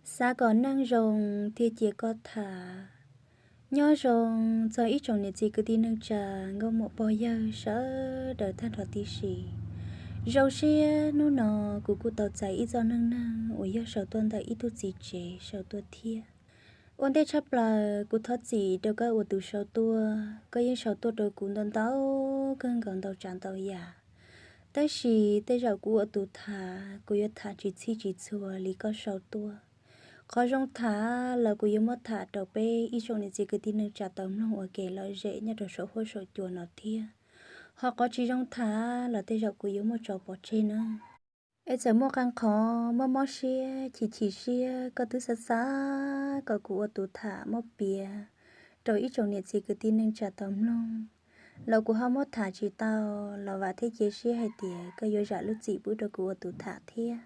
Xav kom neej zoo thiaj cia koj tham. Nyob zoo txog ib tsoom niam txiv kwv tij neej tsa, nkauj muam pog yawg sawv daws tag nrho tib si. Zoo siab hnub no kuv kuj tau txais ib txoj neej neeg uas yog sau tuaj ntawm ib tug txiv tsev sau tuaj thiab. Ua ntej tshaj plaws kuv thov txim rau koj ua tus sau tuaj, koj yeej sau tuaj rau kuv ntau ntau kawg nkaus ntau tsav ntau yam. Tab sis tej zaum kuv ua tus tham kuv yuav tham tsis txhij tsis txhua li koj sau tuaj. Qhov zoo tham los kuv yuav muab tham rau peb ib tsoom niam txiv kwv tij neej tsa tau mloog ua ke lom zem nyob rau saum huab saum cua no thiab. Ho qhov tsis zoo tham los tej zaum kuv yuav muab tso pov tseg na. Es txawm muaj qee qhov mob mob siab chim chim siab koj twb xav xav kom kuv ua tus tham muab piav rau ib tsoom niam txiv kwv tij neej tsa tau mloog los kuv ho muab tham tsis tau, los vam thiab cia siab hais tias koj yuav zam lub txim pub rau kuv ua tus tham thiab.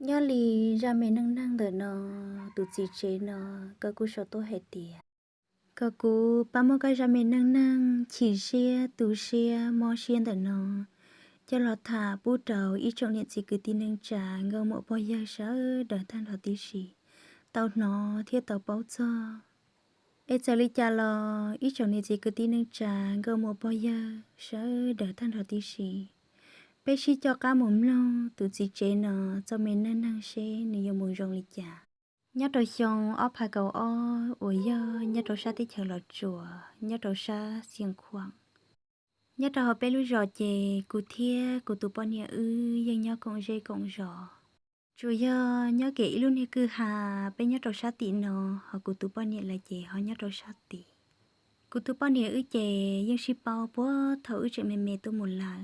Nyob li zaj me neej neeg ntawm no, tus txiv tsev no koj kuj sau tuaj hais tias kom kuv pab muab koj zaj me neej neeg chim siab tu siab mob siab ntawm no coj los tham pub rau ib tsoom niam txiv kwv tij neej tsa nkauj muam pog yawg sawv daws tag nrho tib si tau hnov thiab tau paub txog. Es txawm li cas los ib tsoom niam txiv kwv tij neej tsa nkauj muam pog yawg sawv daws tag nrho tib si, peb sib coj qab mus mloog tus txiv tsev no txoj me neej neeg seb nws yuav mus zoo li cas. Nyob rau xyoo ob phav kaum ob uas yog nyob rau sab teb chaws Los Tsuas nyob rau sab Xiav Khuam, nyob rau hauv peb lub zos ces kuv thiab kuv tus poj niam wb yeej nyob koom zej koom zos. Tsuas yog nyob kev ib lub niag kwj ha, peb nyob rau sab tim no, ho kuv tus poj niam lawv ces ho nyob rau sab tid. Kuv tus poj niam wb ces yeej sib paub puag thaum wb tseem me me tuaj mus lawm.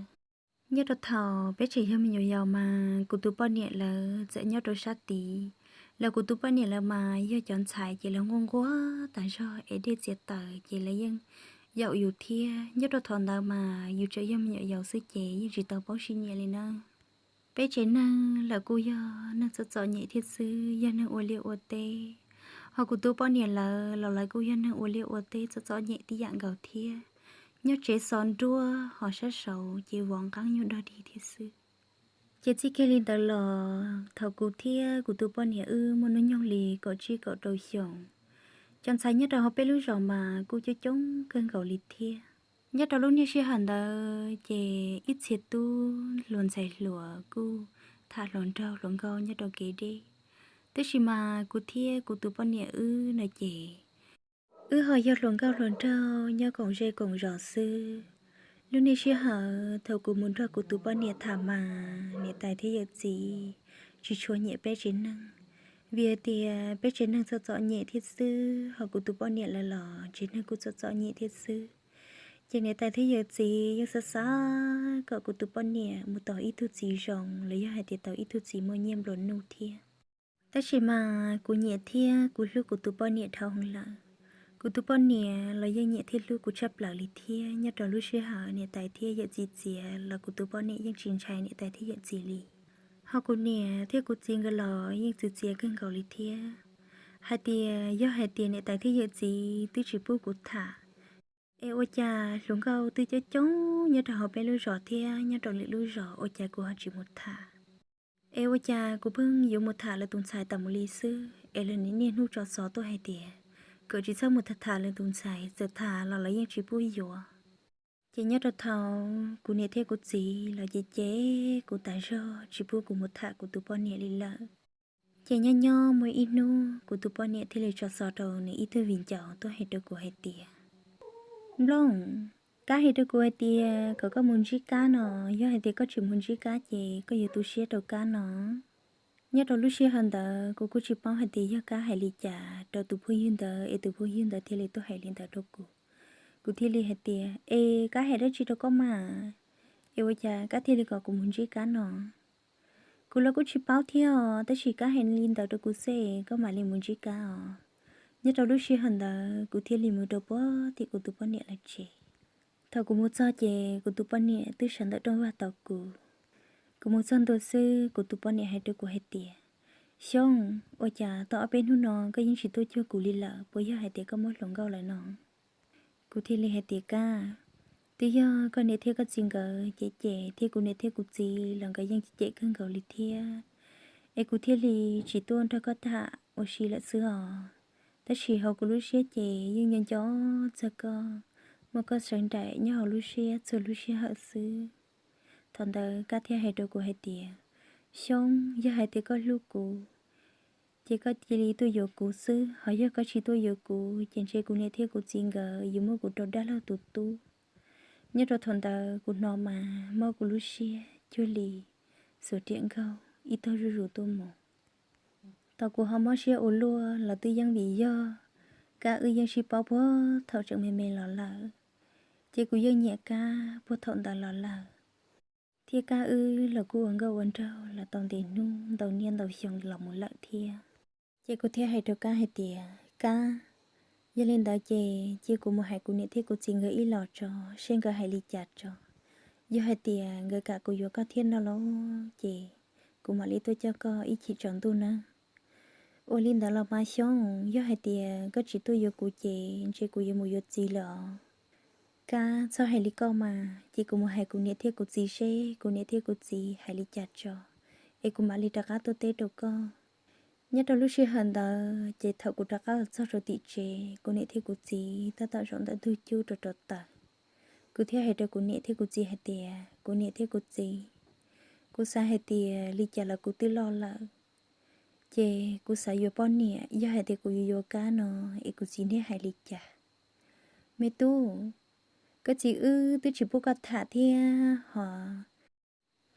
Nyob rau thaum peb tseem yog me nyuam yaus mas kuv tus poj niam lawv txawm nyob rau sab tid, los kuv tus poj niam lawv mas yog cov ntxhais ces lawv nquag nquag tas zog es dej txiav taws ces lawv yeej yaum yus thiab. Nyob rau thaum ntawd mas yus tseem yog me nyuam yaus xwb ces yeej tsis tau paub siab nyiam li na. Peb tsev neeg los kuj yog neeg txom txom nyem thiab xwb, yog neeg ua liaj ua teb. Ho kuv tus poj niam lawv los lawv kuj yog neeg ua liaj ua teb txom txom nyem tib yam nkaus thiab. Nyob tsev xov nruab ho sab saud ces vov nqeeb nyuag dog dig thiab xwb. Ces txij kiag li ntawd los thaum kuv thiab kuv tus poj niam wb muaj hnub nyoog li kaum tsib kaum rau xyoo, cov ntxhais nyob rau hauv peb lub zos mas kuj coob coob kawg nkaus li thiab. Nyob rau lub niag sij hawm ntawd ces ib txhia tub hluas ntxhais hluas kuj tham hluas nraug hluas nkauj nyob rau kev deb. Tab sis mas kuv thiab kuv tus poj niam wb no ces wb ho yog hluas nkauj hluas nraug nyob koom zej koom zos xwb. Lub niag sij hawm thaum kuv mus nrog kuv tus poj niam tham mas niam tais thiab yawm txiv tsis tshua nyiam peb tsev neeg, vim hais tias peb tsev neeg txom txom nyem thiab xwb, ho kuv tus poj niam lawv los tsev neeg kuj txom txom nyem thiab xwb. Ces niam tais thiab yawm txiv yeej xav xav kom kuv tus poj niam mus tau ib tug txiv zoo los yog hais tias tau ib tug txiv muaj nyiaj nplua nuj thiab. Tab sis mas kuv nyiam thiab kuv hlub kuv tus poj niam dhau heev lawm. Kuv tus poj niam los yeej nyiam thiab hlub kuv tshaj plaws li thiab. Nyob rau lub sij hawm niam tais thiab yawm txiv txiav los kuv tus poj niam yeej tsis ntshai niam tais thiab yawm txiv li. Ho kuv niam thiab kuv txiv nkawd los yeej txwv txiav kawg nkaus li thiab, hais tias yog hais tias niam tais thiab yawm txiv twb tsis pub kuv tham, es ua cas hluas nkauj twb coob coob nyob rau hauv peb lub zos thiab nyob rau lwm lub zos, ua cas kuv ho tsis mus tham? Es ua cas kuv pheej yuav mus tham lawv tus ntxhais tas mus li xwb, es lawv niaj hnub tso xov tuaj hais tias kom tsis txhob mus tham tham lawv tus ntxhais, txawm tham los lawv yeej tsis pub yuav. Ces nyob rau thaum kuv niam thiab kuv txiv los ces cem kuv tas zog tsis pub kuv mus tham kuv tus poj niam li lawm. Ces nyob nyob muaj ib hnub kuv tus poj niam thiaj li tso xov rau nws ib tug viv ncaus tuaj hais rau kuv hais tias, Nplooj, Kab hais rau kuv hais tias kom koj mus ntsib Kab no, yog hais tias koj tsis mus ntsib Kab ces koj yuav tu siab rau Kab no. Nyob rau lub sij hawm ntawd kuv kuj tsis paub hais tias yog Kab hais li cas rau tus phooj ywg ntawd es tus phooj ywg ntawd thiaj li tuaj hais li ntawd rau kuv. Kuv thiaj li hais tias, Es Kab hais dab tsi rau koj mas, es ua cas Kab thiaj li kom kuv mus ntsib Kab no? Kuv los kuj tsis paub thiab os, tab sis Kab hais li ntawd rau kuv xwb koj mam li mus ntsib Kab os. Nyob rau lub sij hawm ntawd kuv thiaj li mus rau puag tim kuv tus poj niam lawv tsev. Thaum kuv mus txog ces kuv tus poj niam twb sawv ntawm rooj vag tos kuv. Kuv mus txog ntua xwb kuv tus poj niam hais rau kuv hais tias, Xyoob, ua cas tau ob peb hnub no koj yeej tsis tuaj cuag kuv li lawm, puas yog hais tias koj muaj hluas nkauj lawm no? Kuv thiaj li hais tias, Kab, twb yog koj niam thiab koj txiv nkawd cem cem thiab kuv niam thiab kuv txiv los nkawd yeej cem kawg nkaus li thiab. es kuv thiaj li tsis tuaj nrog koj tham ua si lawm xwb os. Tab sis hauv kuv lub siab ces yeej nco nco txog koj, muab koj sawv nraim nyob hauv lub siab txhua lub sij hawm xwb. Thaum ntawd Kab thiaj hais rau kuv hais tias, Xyoob, yog hais tias koj hlub kuv, ces koj cia li tuaj yuav kuv xwb, ho yog koj tsis tuaj yuav kuv ces ntshe kuv niam thiab kuv txiv nkawd yuav muab kuv rau dab laug tus tub. Nyob rau thaum ntawd kuv hnov mas mob kuv lub siab cuag li xuas riam nkaug ib tog zuj zus tuaj mus. Thaum kuv ho mob siab ua luaj los twb yeej vim yog Kab wb yeej sib paub puag thaum tseem me me los lawm, ces kuv yeej nyiam Kab puag thaum ntawd los lawm. Thiab Kab wb los kuj ua nkauj ua nraug los tau ntev hnub ntau niaj ntau xyoo los mus lawm thiab. Ces kuv thiaj hais rau Kab hais tias, Kab, yog li ntawd ces cia kuv mus hais kuv niam thiab kuv txiv nkawd ib los tso, seb nkawd hais li cas tso. Yog hais tias nkawd kam kuv yuav koj thiab no los ces kuv mam li tuaj coj koj ib chim tsaus ntuj nawb. Ua li ntawd los mas Xyoob, yog hais tias koj tsis tuaj yuav kuv ces ntshe kuv yuav mus yuav txiv lawm os. Kab, txhob hais li koj mas, ces kuv mus hais kuv niam thiab kuv txiv seb kuv niam thiab kuv txiv hais li cas tso, es kuv mam li rov qab tuaj teb rau koj. Nyob rau lub sij hawm ntawd ces thaum kuv rov qab los txog rau tim tsev, kuv niam thiab kuv txiv tab tom zaum ntawm ntug cub rau rau taws. Kuv thiaj hais rau kuv niam thiab kuv txiv hais tias, Kuv niam thiab kuv txiv, kuv xav hais tias li cas los kuv twb loj lawm, ces kuv xav yuav poj niam, yog hais tias kuv yuav yuav Kab no es kuv txiv neb hais li cas? Me tub, koj txiv wb twb tsis pub koj tham thiab ho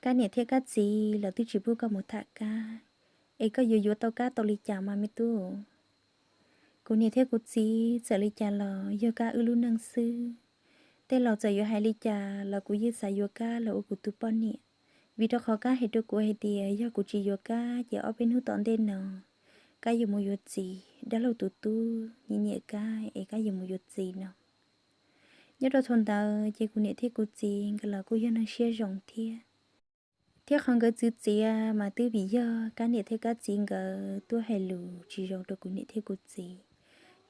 Kab niam thiab Kab txiv los twb tsis pub koj mus tham Kab, es koj yuav yuav tau Kab tau li cas mas me tub? Kuv niam thiab kuv txiv txawm li cas los yog Kab wb lub neej xwb. Tej laus txawm yuav hais li cas los kuv yeej xav yuav Kab los ua kuv tus poj niam, vim rau qhov Kab hais rau kuv hais tias yog kuv tsis yuav Kab ces ob peb hnub tom ntej no Kab yuav mus yuav txiv, dab laug tus tub nyiam nyiam Kab es Kab yuav mus yuav txiv no. Nyob rau thaum ntawd ces kuv niam thiab kuv txiv nkawd los kuj yog neeg siab zoo thiab. Thiab qhov nkawd txwv txiav mas twb vim yog Kab niam thiab Kab txiv nkawd tuaj hais lus tsis zoo rau kuv niam thiab kuv txiv.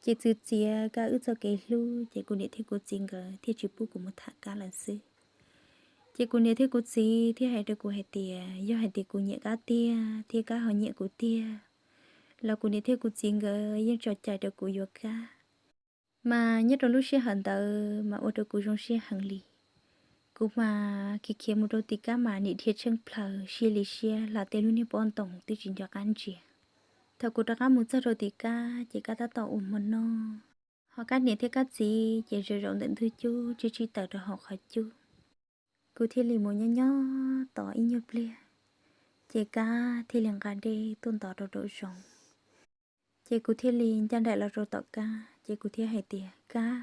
Ces txwv txiav Kab wb txoj kev hlub ces kuv niam thiab kuv txiv nkawd thiaj tsis pub kuv mus tham Kab lawm xwb. Ces kuv niam thiab kuv txiv thiaj hais rau kuv hais tias yog hais tias kuv nyiam Kab tiag thiab Kab ho nyiam kuv tiag los kuv niam thiab kuv txiv nkawd yeej tso cai rau kuv yuav Kab. Mas nyob rau lub sij hawm ntawd mas ua rau kuv zoo siab heev li. Kuv mas khiav khiav mus rau tim Kab mas nim dhia tsheej plaws siab li siab hla tej lub niag pob ntoos twb tsis nco qab ntsia. Thaum kuv rov qab mus txog rau tim Kab ces Kab tab tom ua hmo noj, ho Kab niam thiab Kab txiv ces zaum zaum ntawm ntug cub tsib tsib taws rau hauv qhov cub. Kuv thiaj li mus nyob nyob tos ib nyuag pliag, ces Kab thiaj li nqa dej tuaj ntov rau nraum zoov. Ces kuv thiaj li ncaj nraim los rau tom Kab ces kuv thiaj hais tias, Kab,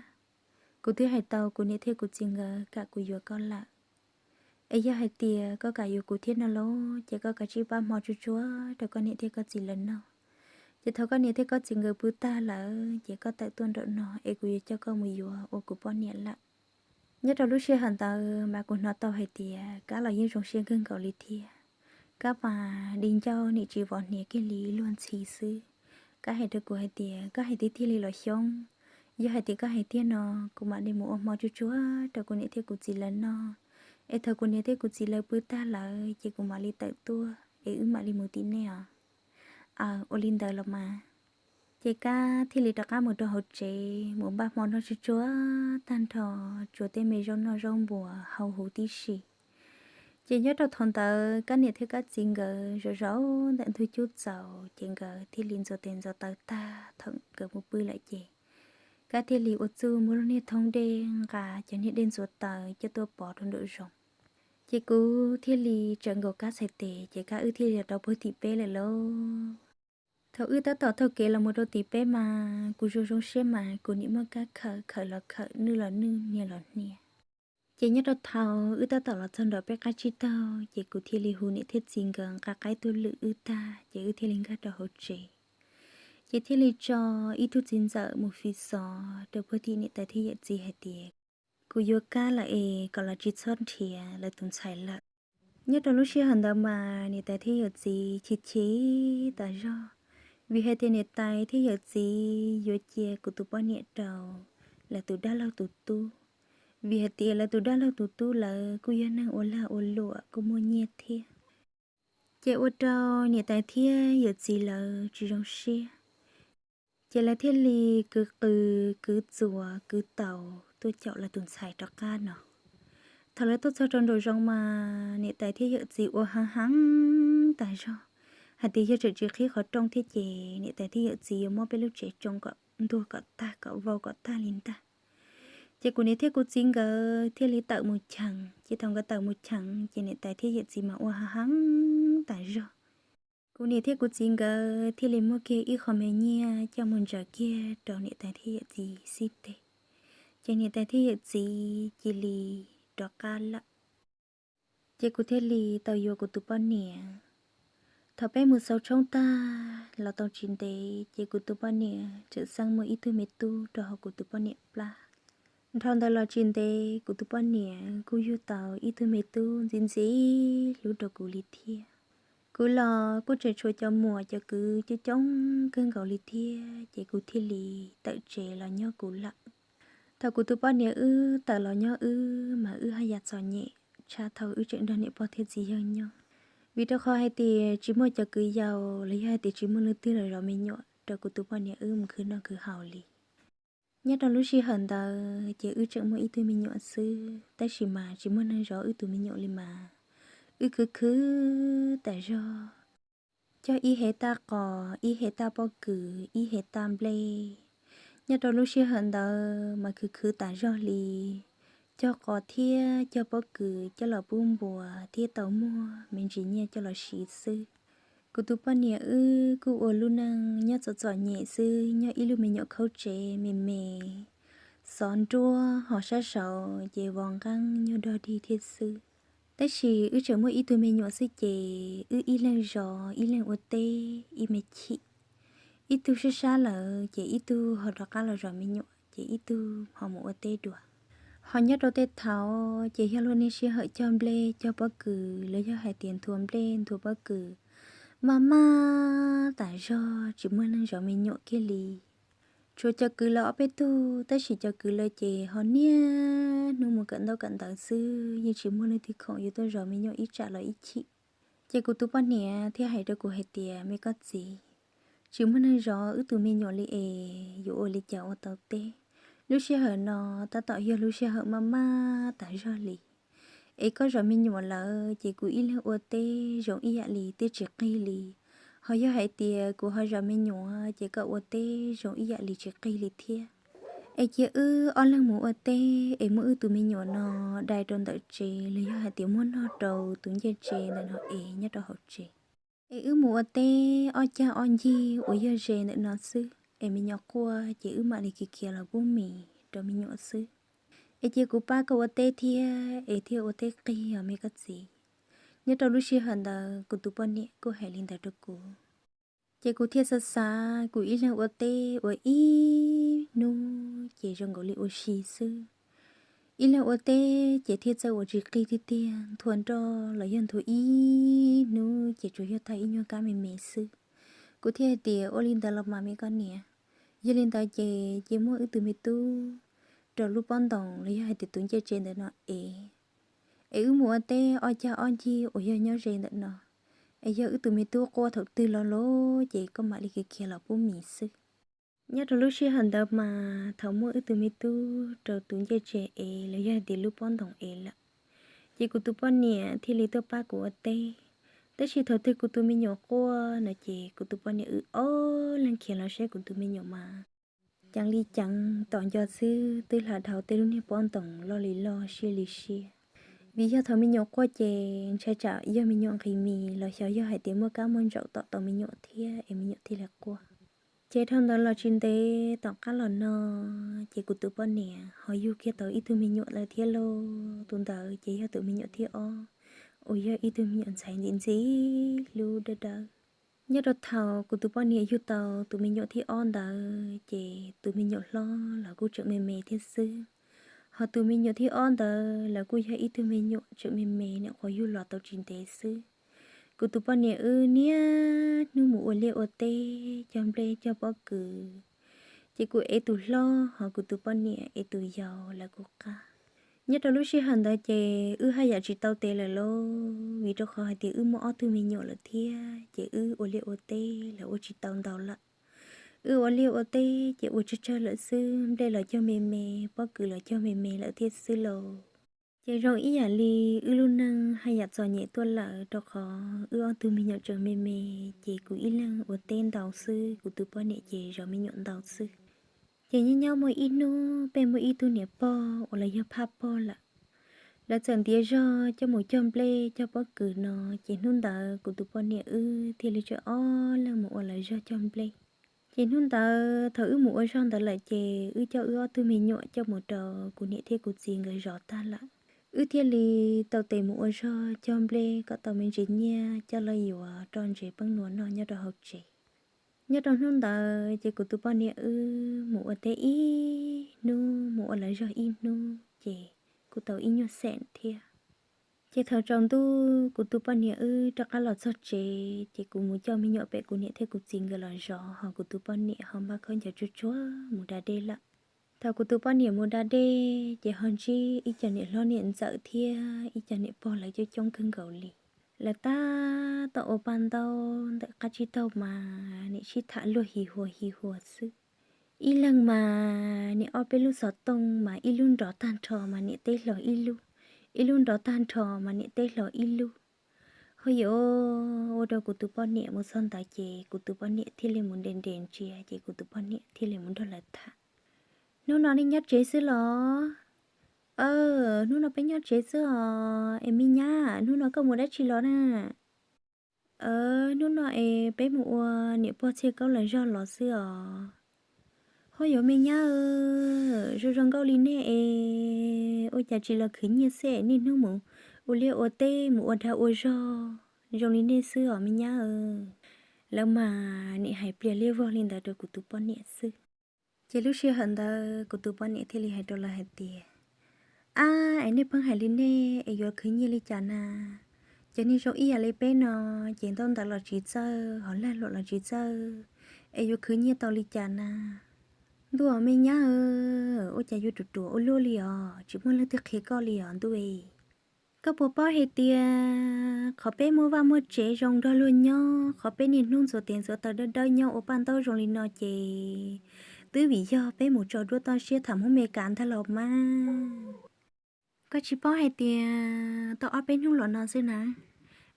kuv twb hais tau kuv niam thiab kuv txiv nkawd kam kuv yuav koj lawm. Es yog hais tias koj kam yuav kuv thiab no lauj ces koj kav tsij pab hmo tsuag tsuag rau koj niam thiab koj txiv lawv noj. Ces thaum koj niam thiab koj txiv nkawd pw tag lawm ces koj tawm tuaj nraum no es kuv yuav coj koj mus yuav ua kuv poj niam lawm. Nyob rau lub sij hawm ntawd mas kuv hnov tau hais tias Kab los yeej zoo siab kawg nkaus li thiab. Kab mas di ncauj nim tsis vov hniav kiag li luag ntxhi xwb. Kab hais rau kuv hais tias, Koj hais tiag tiag li los Xyoob? Yog hais tias koj hais tiag no, kuv mam li mus ua hmo tsuag tsuag rau kuv niam thiab kuv txiv lawv noj. Es thaum kuv niam thiab kuv txiv lawv pw tag lawm ces kuv mam li tawm tuaj es wb mam li mus tim nej os. Aw, ua li ntawd los mas. Ces Kab thiaj li rov qab mus rau hauv tsev mus npaj hmo noj tsuag tsuag tag nrho, tsuas tej me zaub noj zaub npua hau huv tib si. Ces nyob rau thaum ntawd Kab niam thiab Kab txiv nkawd zaum zaum ntawm ntug cub txaus ces nkawd thiaj li ntxuav tes ntxuav taw tag thaum nkawd mus pw lawm ces Kab thiaj li ua txuj muab lub niag thoob dej nqa cov niag dej ntxuav taw coj tuaj pov rau nraum zoov. Ces kuv thiaj li tsawv nkaus Kab txhais tes ces Kab wb thiaj li los rau puag tim peb lawm lauj. Thaum wb tab tom taug kev los mus rau tim peb mas kuv zoo zoo siab mas kuv nim muab Kab khawm, khawm los khawm, nwj los nwj, hnia los hnia. Ces nyob rau thaum wb tab tom los txog nram peb qab tsib taug ces kuv thiaj li hu niam thiab txiv nkawd nqa qaib tuaj lwm wb tag ces wb thiaj li nkag rau hauv tsev. Ces thiaj li tso ib tug txiv ntxawm mus fi xov rau puag tim niam tais thiab yawm txiv hais tias, Kuv yuav Kab lawm es kom los tsis txhob nrhiav lawv tus ntxhais lawm. Nyob rau lub sij hawm ntawd mas niam tais thiab yawm txiv chim chim tas zog, vim hais tias niam tais thiab yawm txiv yuav cia kuv tus poj niam rau lawv tus dab laug tus tub, vim hais tias lawv tus dab laug tus tub lawv kuj yog neeg ua lag ua luam kuj muaj nyiaj thiab. Ces ua rau niam tais thiab yawm txiv lawv tsis zoo siab, ces lawv thiaj li kwv qw, kwv txuas kwv taus tuaj caum lawv tus ntxhais rov qab no. Thaum lawv tuaj txog rau nraum zoov mas niam tais thiab yawm txiv ua heev heev tas zog hais tias yog tseem tsis qhib qhov rooj thiab ces niam tais thiab yawm txiv yuav muab peb lub tsev tsoo kom ntuag kom tag kom vau kom tag li ntag. Ces kuv niam thiab kuv txiv nkawd thiaj li tawm mus cheem, ces thaum nkawd tawm mus cheem ces niam tais thiab yawm txiv mas ua heev heev tas zog. Kuv niam thiab kuv txiv nkawd thiaj li muab kiag ib qho me nyiaj coj mus ntsaws kiag rau niam tais thiab yawm txiv xib teg, ces niam tais thiab yawm txiv cia li rov qab lawm. Ces kuv thiaj li tau yuav kuv tus poj niam. Thaum peb mus xauv tshoob tag los tau tsis ntev ces kuv tus poj niam tseem xeeb muaj ib tug me tub rau hauv kuv tus poj niam plab. Dhau ntawd los tsis ntev kuv tus poj niam kuj yug tau ib tug me tub ntxim ntxim hlub rau kuv li thiab. Kuv los kuj tseem tshuav cov muam cov kwv coob coob kawg nkaus li thiab, ces kuv thiaj li tawm tsev los nyob kuv lawm. Thaum kuv tus poj niam wb tawm los nyob wb mas wb haj yam txom nyem tshaj thaum wb tseem nrog niam pog thiab txiv yawg nyob, vim rau qhov hais tias tsis muaj cov kwv yau los yog hais tias tsis muaj leej twg los zov me nyuam rau kuv tus poj niam wb mus khwv noj khwv haus li. Nyob rau lub sij hawm ntawd ces wb tseem muaj ib tug me nyuam xwb, tab sis mas tsis muaj neeg zov wb tus me nyuam li mas wb khwv khwv tas zog, cog ib hev taj qos, ib hev taj pob kws, ib hev taj nplej. Nyob rau lub sij hawm ntawd mas khwv khwv tas zog li, cog qos thiab cog pob kws coj los pub npua thiab tau muag me ntsis nyiaj coj los siv xwb. Kuv tus poj niam wb kuj ua lub neej nyob txom txom nyem xwb, nyob ib lub me nyuam khaub tsev me me, xov nruab ho sab saud ces vov nqeeb nyuag dog dig thiab xwb. Tab sis wb tseem muaj ib tug me nyuam xwb ces wb ib leeg zov ib leeg ua teb ib me chim. Ib tug sab sab lawm ces ib tug ho rov qab los zov me nyuam ces ib tug ho mus ua teb dua. Ho nyob rau tej thaum ces yog lub niag sij hawm cog nplej cog pob kws los yog hais tias nthua nplej nthua pob kws maj maj tas zog tsis muaj neeg zov me nyuam kiag li. Tshuav cov kwv lawv ob peb tug, tab sis cov kwv lawv ces ho niaj hnub mus kawm ntaub kawm ntawv xwb, yeej tsis muaj leej twg khoom yuav tuaj zov me nyuam ib tsam los ib chim. Ces kuv tus poj niam thiaj hais rau kuv hais tias, me koj txiv, tsis muaj neeg zov wb tus me nyuam li es yuav ua li cas ua tau teb? Lub sij hawm no tab tom yog lub sij hawm maj maj tas zog li. Es koj zov me nyuam lawm ces kuv ib leeg ua teb zoo ib yam li twb tsis qig li. Ho yog hais tias kuv ho zov me nyuam ces koj ua teb zoo ib yam li tsis qig li thiab. Es cia wb ob leeg mus ua teb es muab wb tus me nyuam no dai rau ntawm tsev los yog hais tias muab nog rau tus ncej tsev ntawm no es nyob rau hauv tsev. Es wb mus ua teb ob cag ob ncig uas yog ze ntawm no xwb, es me nyuam quaj ces wb mam li khiav khiav los pub mis rau me nyuam xwb. Es cia kuv pab koj ua teb thiab es thiaj ua teb qig os me koj txiv. Nyob rau lub sij hawm ntawd kuv tus poj niam kuj hais li ntawd rau kuv. Ces kuv thiaj xav xav kuv ib leeg ua teb ua ib hnub ces zoo nkaus li ua si xwb. Ib leeg ua teb ces thiaj txawj ua tsis qig tiag tiag, nthua nroj los yog nthua ib hnub ces tsuas yog tag ib nyuag kab me me xwb. Kuv thiaj hais tias, ua li ntawd los mas me koj niam, yog li ntawd ces cia muab wb tus me tub rau lub pob ntoos los yog hais tias tus ncej tsev ntawm no ev, es wb mus ua teb ob cag ob ncig uas yog nyob ze ntawm no, es yog wb tus me tub quaj thaum twg los los ces koj mam li khiav khiav los pub mis xwb. Nyob rau lub sij hawm ntawd mas thaum muab wb tus me tub rau tus ncej tsev ev los yog hais tias lub pob ntoos ev lawm, ces kuv tus poj niam thiaj li tuaj pab kuv ua teb. Tab sis thaum twg kuv tus me nyuam quaj no ces kuv tus poj niam wb ob leeg khiav los saib kuv tus me nyuam mas ceev li ceev, tom nco xwb twb hla dhau tej lub niag pob ntoos loj li loj siab li siab. Vim yog thaum me nyuam quaj ces ntshai tsam yog me nyuam nqhis mis los xyov yog hais tias muaj kab muaj ntsaum tom tau me nyuam thiab es me nyuam thiaj li quaj. Ces dhau ntawd los tsis ntev tom qab los no, ces kuv tus poj niam ho yug kiag tau ib tug me nyuam lawm thiab lauj. Tus ntawd ces yog tus me nyuam thib ob uas yog ib tug me nyuam ntxhais ntxim ntxim hlub dawb dawb. Nyob rau thaum kuv tus poj niam yug tau tus me nyuam thib ob ntawd ces tus me nyuam hlob los kuj tseem me me thiab xwb, ho tus me nyuam thib ob ntawd los kuj yog ib tug me nyuam tseem me me nyuam qhuav yug los tau tsis ntev xwb. Kuv tus poj niam wb niaj hnub mus ua liaj ua teb cog nplej cog pob kws, ces kuv ev tus hlob ho kuv tus poj niam ev tus yau lawv kuv qab. Nyob rau lub sij hawm ntawd ces wb haj yam tsis tau tes lawm lauj, vim rau qhov hais tias wb muaj ob tug me nyuam lawm thiab ces wb ua liaj ua teb los ua tsis tau ntau lawm. Wb ua liaj ua teb ces ua tsawg tsawg lawm xwb, nplej los cog me me, pob kws los cog me me lawm thiab xwb lauj. Ces zoo ib yam li wb lub neej haj yam txom nyem tuaj lawm rau qhov wb ob tug me nyuam tseem me me, ces kuv ib leeg ua teb ntau xwb, kuv tus poj niam ces zov me nyuam ntau xwb. Ces nyob nyob muaj ib hnub peb muaj ib tug niam pog uas los yog phaj pog lawm, lawv txawm ntiav zog coj mus cog nplej cog pob kws no, ces hnub ntawd kuv tus poj niam wb thiaj li tseem ob leeg mus ua lawv zog cog nplej. Ces hnub ntawd thaum wb mus ua zog ntawd lawm ces wb coj wb ob tug me nyuam coj mus rau kuv niam thiab kuv txiv nkawd zov tag lawm. Wb thiaj li tau tes mus ua zog cog nplej kom tau me ntsis nyiaj coj los yuav rau ntsev peeb nua noj nyob rau hauv tsev. Nyob rau hnub ntawd ces kuv tus poj niam wb mus ua teb ib hnub, mus ua lawv zog ib hnub, ces kuj tau ib nyuag xeem thiab. Ces thaum tsaus ntuj kuv tus poj niam wb rov qab los txog tsev, ces kuv mus coj me nyuam pem kuv niam thiab kuv txiv nkawd los zov, ho kuv tus poj niam ho npaj khaub ncaws tsuag tsuag mus da dej lawm. Thaum kuv tus poj niam mus da dej ces ho ntsib ib co niam hlob niam ntxawm thiab ib co niam pog lawv coob coob kawg nkaus li. Lawv tab tom ua paj ntaub ntawm qab tsib taug mas nim sib tham luag hi hua hi hua xwb. Ib leeg mas nim ob peb lub xov tooj mas ib lub nrov tag nrho mas nim teb hlo ib lub, ib lub nrov tag nrho mas nim teb hlo ib lub. Ho yuav ua rau kuv tus poj niam mus txog ntawd ces kuv tus poj niam thiaj li mus nres nres ntsia ces kuv tus poj niam thiaj li mus nrog lawv tham. Hnub no nej nyob tsev xwb los? Aw, hnub no peb nyob tsev xwb os. Es me nyab, hnub no koj mus dab tsi los na? Aw, hnub no es peb mus ua niam pog Txhiaj Kaub lawv zog los xwb os. Ho yuav me nyab, zoo zoo nkauj li nej es ua cas tsis los khwv nyiaj xwb es niaj hnub mus ua liaj ua teb mus ua dag ua zog zoo li nej xwb os me nyab. Lawv mas nim hais pliag liab vog li ntawd rau kuv tus poj niam xwb. Ces lub sij hawm ntawd kuv tus poj niam thiaj li hais rau lawv hais tias, ab, es nej pheej hais li nej es yuav khwv nyiaj li cas na? Cov niag zoo ib yam li peb no ces ntaub ntawv los tsis txawj, hos lag luam los tsis txawj, es yuav khwv nyiaj tau li cas na? Ntuj, me nyab, ua cas yuav ruam ruam ua luaj li os, tsis muaj leej twg qhia koj li os ntuj. Koj puas paub hais tias qhov peb muaj vaj muaj tsev zoo nrog luag nyob, qhov peb niaj hnub ntxuav tes ntxuav taw dawb dawb nyob ua paj ntaub zoo li no ces twb vim yog peb mus tso duab toj siab tham Hmoob Meskas ntag los mas. Koj tsis paub hais tias tau ob peb hnub los no xwb na,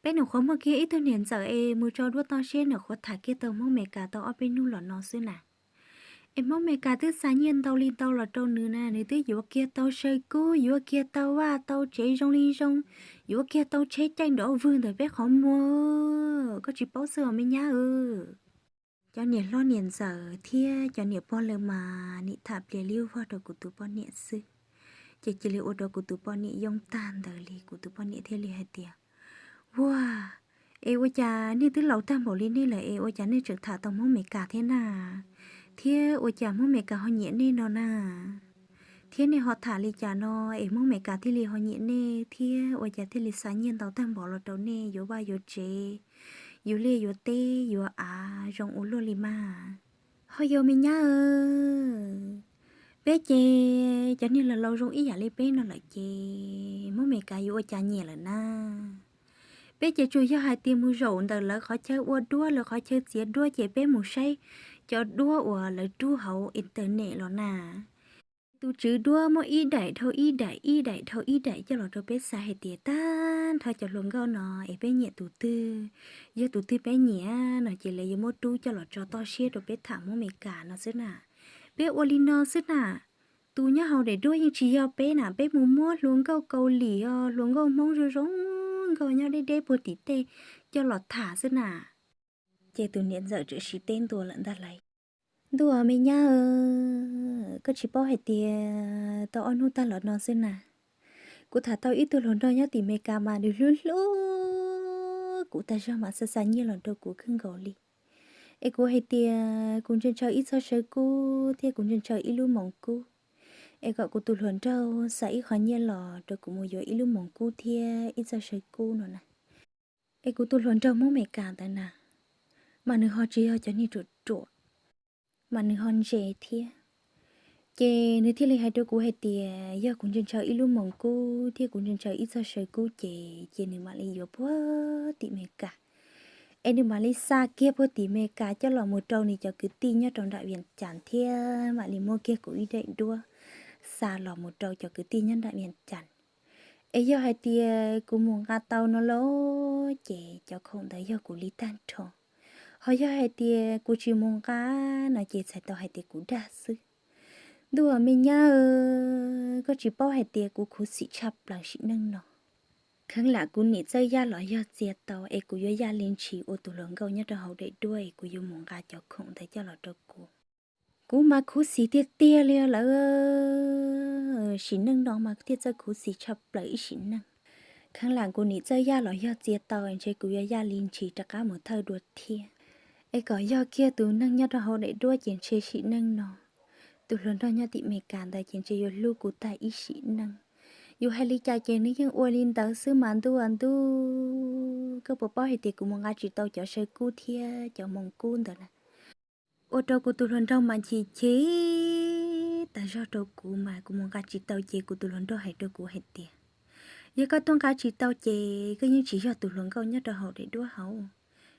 peb nyuam qhuav muaj kiag ib tug niam ntxawm es mus tso duab toj siab nyuam qhuav tham kiag tau Hmoob Meskas tau ob peb hnub los no xwb na. Es Hmoob Meskas twb xa nyiaj ntau li ntau los rau nws na, nws twb yuav kiag tau saw kub, yuav kiag tau vaj tau tsev zoo li zoo, yuav kiag tau tsheb caij nrov vwg ntawm peb qhov muag. Koj tsis paub xwb os me nyab. Cov niam hlob niam ntxawm thiab cov niam pog lawv mas nim tham pliag liab vog rau kuv tus poj niam xwb, ces cia li ua rau kuv tus poj niam yoo tag ntawd li. Kuv tus poj niam thiaj li hais tias, ua, es ua cas nej twb laus tag npaum li nej lawm es ua cas nej tseem tham tau Hmoob Meskas thiab na? Thiab ua cas Hmoob Meskas ho nyiam nej no na? Thiab nej ho tham li cas no es Hmoob Meskas thiaj li ho nyiam nej thiab ua cas thiaj li xa nyiaj ntau tag npaum los rau nej yuav vaj yuav tsev, yuav liaj yuav teb yuav av zoo ua luaj li mas? Ho yog me nyab, peb ces cov niag laus laus zoo ib yam li peb no lawm ces Hmoob Meskas yuav ua cas nyiam lawm na? Peb ces tsuas yog hais tias mus zaum ntawm lawv qhov chaw ua duab, lawv qhov chaw txiav duab ces peb mus saib cov duab uas lawv rub hauv internet los na. Tus tswv duab muab ib daim dhau ib daim, ib daim dhau ib daim coj los rau peb xav hais tias tag nrho cov hluas nkauj no es peb nyiam tus twg, yog tus twg peb nyiam no ces lawv yuav muab rub coj los tso toj siab rau peb tham Hmoob Meskas no xwb na. Peb ua li no xwb na. Tus nyob hauv daim duab yeej tsis yog peb na, peb mus muab hluas nkauj Kaus Lim os, hluas nkauj Hmoob zoo zoo nkauj nyob deb deb puag tim tej coj los tham xwb na. Ces tus niam ntxawm txawm siv teb ntua lawm ntag lauj. Ntuj, me nyab, koj tsis paub hais tias tau ob hnub tag los no xwb na, kuv tham tau ib tug hluas nraug nyob tim Meskas mas nws hlub hlub kuv tag zog mas xa xa nyiaj los rau kuv kawg nkaus li. Es kuv hais tias kuv ntshaw ntshaw ib txoj saw kub thiab kuv ntshaw ntshaw ib lub moos kub, es kom kuv tus hluas nraug xa ib qho nyiaj los rau kuv mus yuav ib lub moos kub thiab ib txoj saw kub no na. Es kuv tus hluas nraug Hmoob Meskas ntawd na, mas nws ho tsis yog cov niag ruam ruam, mas nws ho ntse thiab. Ces nws thiaj li hais rau kuv hais tias yog kuv ntshaw ntshaw ib lub moos kub thiab kuv ntshaw ntshaw ib txoj saw kub ces ces nws mam li yuav puag tim Amelikas, es nws mam li xa kiag puag tim Amelikas coj los mus rau nws cov kwv tij nyob rau nram Vias Cas thiab mam li muab kiag kuv ib daim duab xa los mus rau cov kwv tij nyob nram Vias Cas. Es yog hais tias kuv mus nqa tau no lauj, ces cov khoom ntawd yog kuv li tag nrho. Ho yog hais tias kuv tsis mus nqa no ces txhais tau hais tias kuv dag xwb. Ntuj me nyab, koj tsis paub hais tias kuv khuv xim tshaj plaws sim neej no. Kheev lam kuv nim txawj yaj los yog txia tau es kuv yuav yaj li ntshis ua tus hluas nkauj nyob rau hauv daim duab es kuv yuav mus nqa cov khoom ntawd coj los rau kuv. Kuv mas khuv xim tiag tiag li lawm. Sim neej no mas thiaj txawj khuv xim tshaj plaws ib sim neej. Kheev lam kuv nim txawj yaj los yog txia tau es ntshe kuv yuav yaj li ntshis rov qab mus thawj dua thiab. Es kom yog kiag tus neeg nyob rau hauv daim duab ces ntshe sim neej no tus hluas nraug nyob tim Amelikas ntawd ces ntshe yuav hlub kuv tag ib sim neej. Yus hais li cas ces nws yeej ua li ntawd xwb mas ntuj ntuj. Koj puas paub hais tias kuv mus nqa tsis tau cov saw kub thiab cov moos kub ntawd na, ua rau kuv tus hluas nraug mas chim chim tas zog rau kuv mas kuv mus nqa tsis tau ces kuv tus hluas nraug hais rau kuv hais tias, yog koj tuaj nqa tsis tau ces koj yeej tsis yog tus hluas nkauj nyob rau hauv daim duab hauv,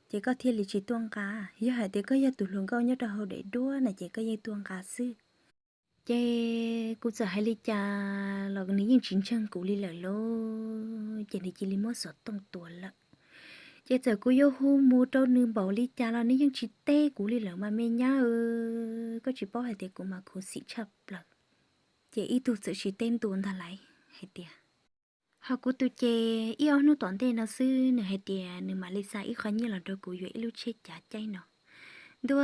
ces koj thiaj li tsis tuaj nqa. Yog hais tias koj yog tus hluas nkauj nyob rau hauv daim duab na ces koj yeej tuaj nqa xwb. Ces kuv txawm hais li cas los nws yeej tsis ntseeg kuv li lawm lauj, ces nws cia li muab xov tooj tua lawm. Ces txawm kuv yuav hu mus rau nws npaum li cas los nws yeej tsis teb kuv li lawm mas me nyab, koj tsis paub hais tias kuv mas khuv xim tshaj plaws. Ces ib tug txawm siv teb ntua ntag lauj hais tias, ho kuv tus ces ib ob hnub tom ntej no xwb nws hais tias nws mam li xa ib qho nyiaj los rau kuv yuav ib lub tsheb cav caij no. Ntuj,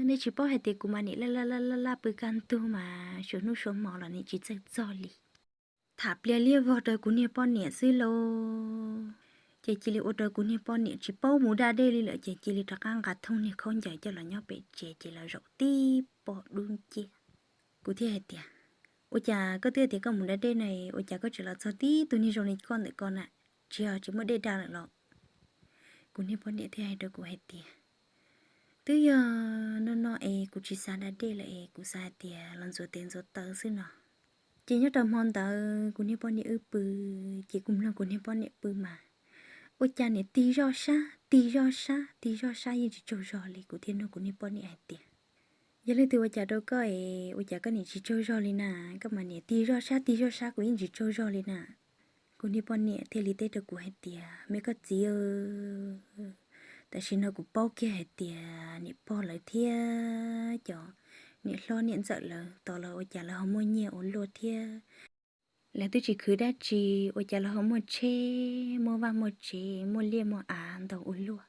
nej tsis paub hais tias kuv mas nim laj laj laj laj pw kaj ntug mas suav hnub suav hmo los nim tsis txawj txog li. Tham pliag liab vog rau kuv niag poj niam xwb lauj. Ces cia li ua rau kuv niag poj niam tsis paub mus da dej li lawm ces cia li rov qab nqa thooj niag khaub ncaws coj los nyob pem tsev ces los zaum tib pob dub nciab. Kuv thiaj hais tias, ua cas koj twb tias koj mus da dej na, ua cas koj tseem los txog tib tug niag zoo li koj ntawm ko na, tsis yog tsis muaj dej da lawm los? Kuv niag poj niam thiaj hais rau kuv hais tias, twb yog no no es kuv tsis xav da dej lawm es kuv xav hais tias los ntxuav tes ntxuav taw xwb no. Ces nyob rau hmo ntawd kuv niag poj niam wb pw, ces kuv mloog kuv niag poj niam pw mas ua cas nim tig zoj sab tig zoj sab tig zoj sab yeej tsis tsaug zog li. Kuv thiaj nug kuv niag poj niam hais tias, yog leej twg ua cas rau koj es ua cas koj nim tsis tsaug zog li na? Koj mas nim tig zoj sab tig zoj sab kuv yeej tsis tsaug zog li na. Kuv niag poj niam thiaj li teb rau kuv hais tias, me koj txiv, tam sim no kuv paub kiag hais tias niam pog lawv thiab cov niam hlob niam ntxawm lawv tos lawv ua cas lawv ho muaj nyiaj ua luaj thiab, lawv twb tsis khwv dab tsi, ua cas lawv ho muaj tsheb muaj vaj muaj tsev muaj liaj muaj av ntau ua luaj.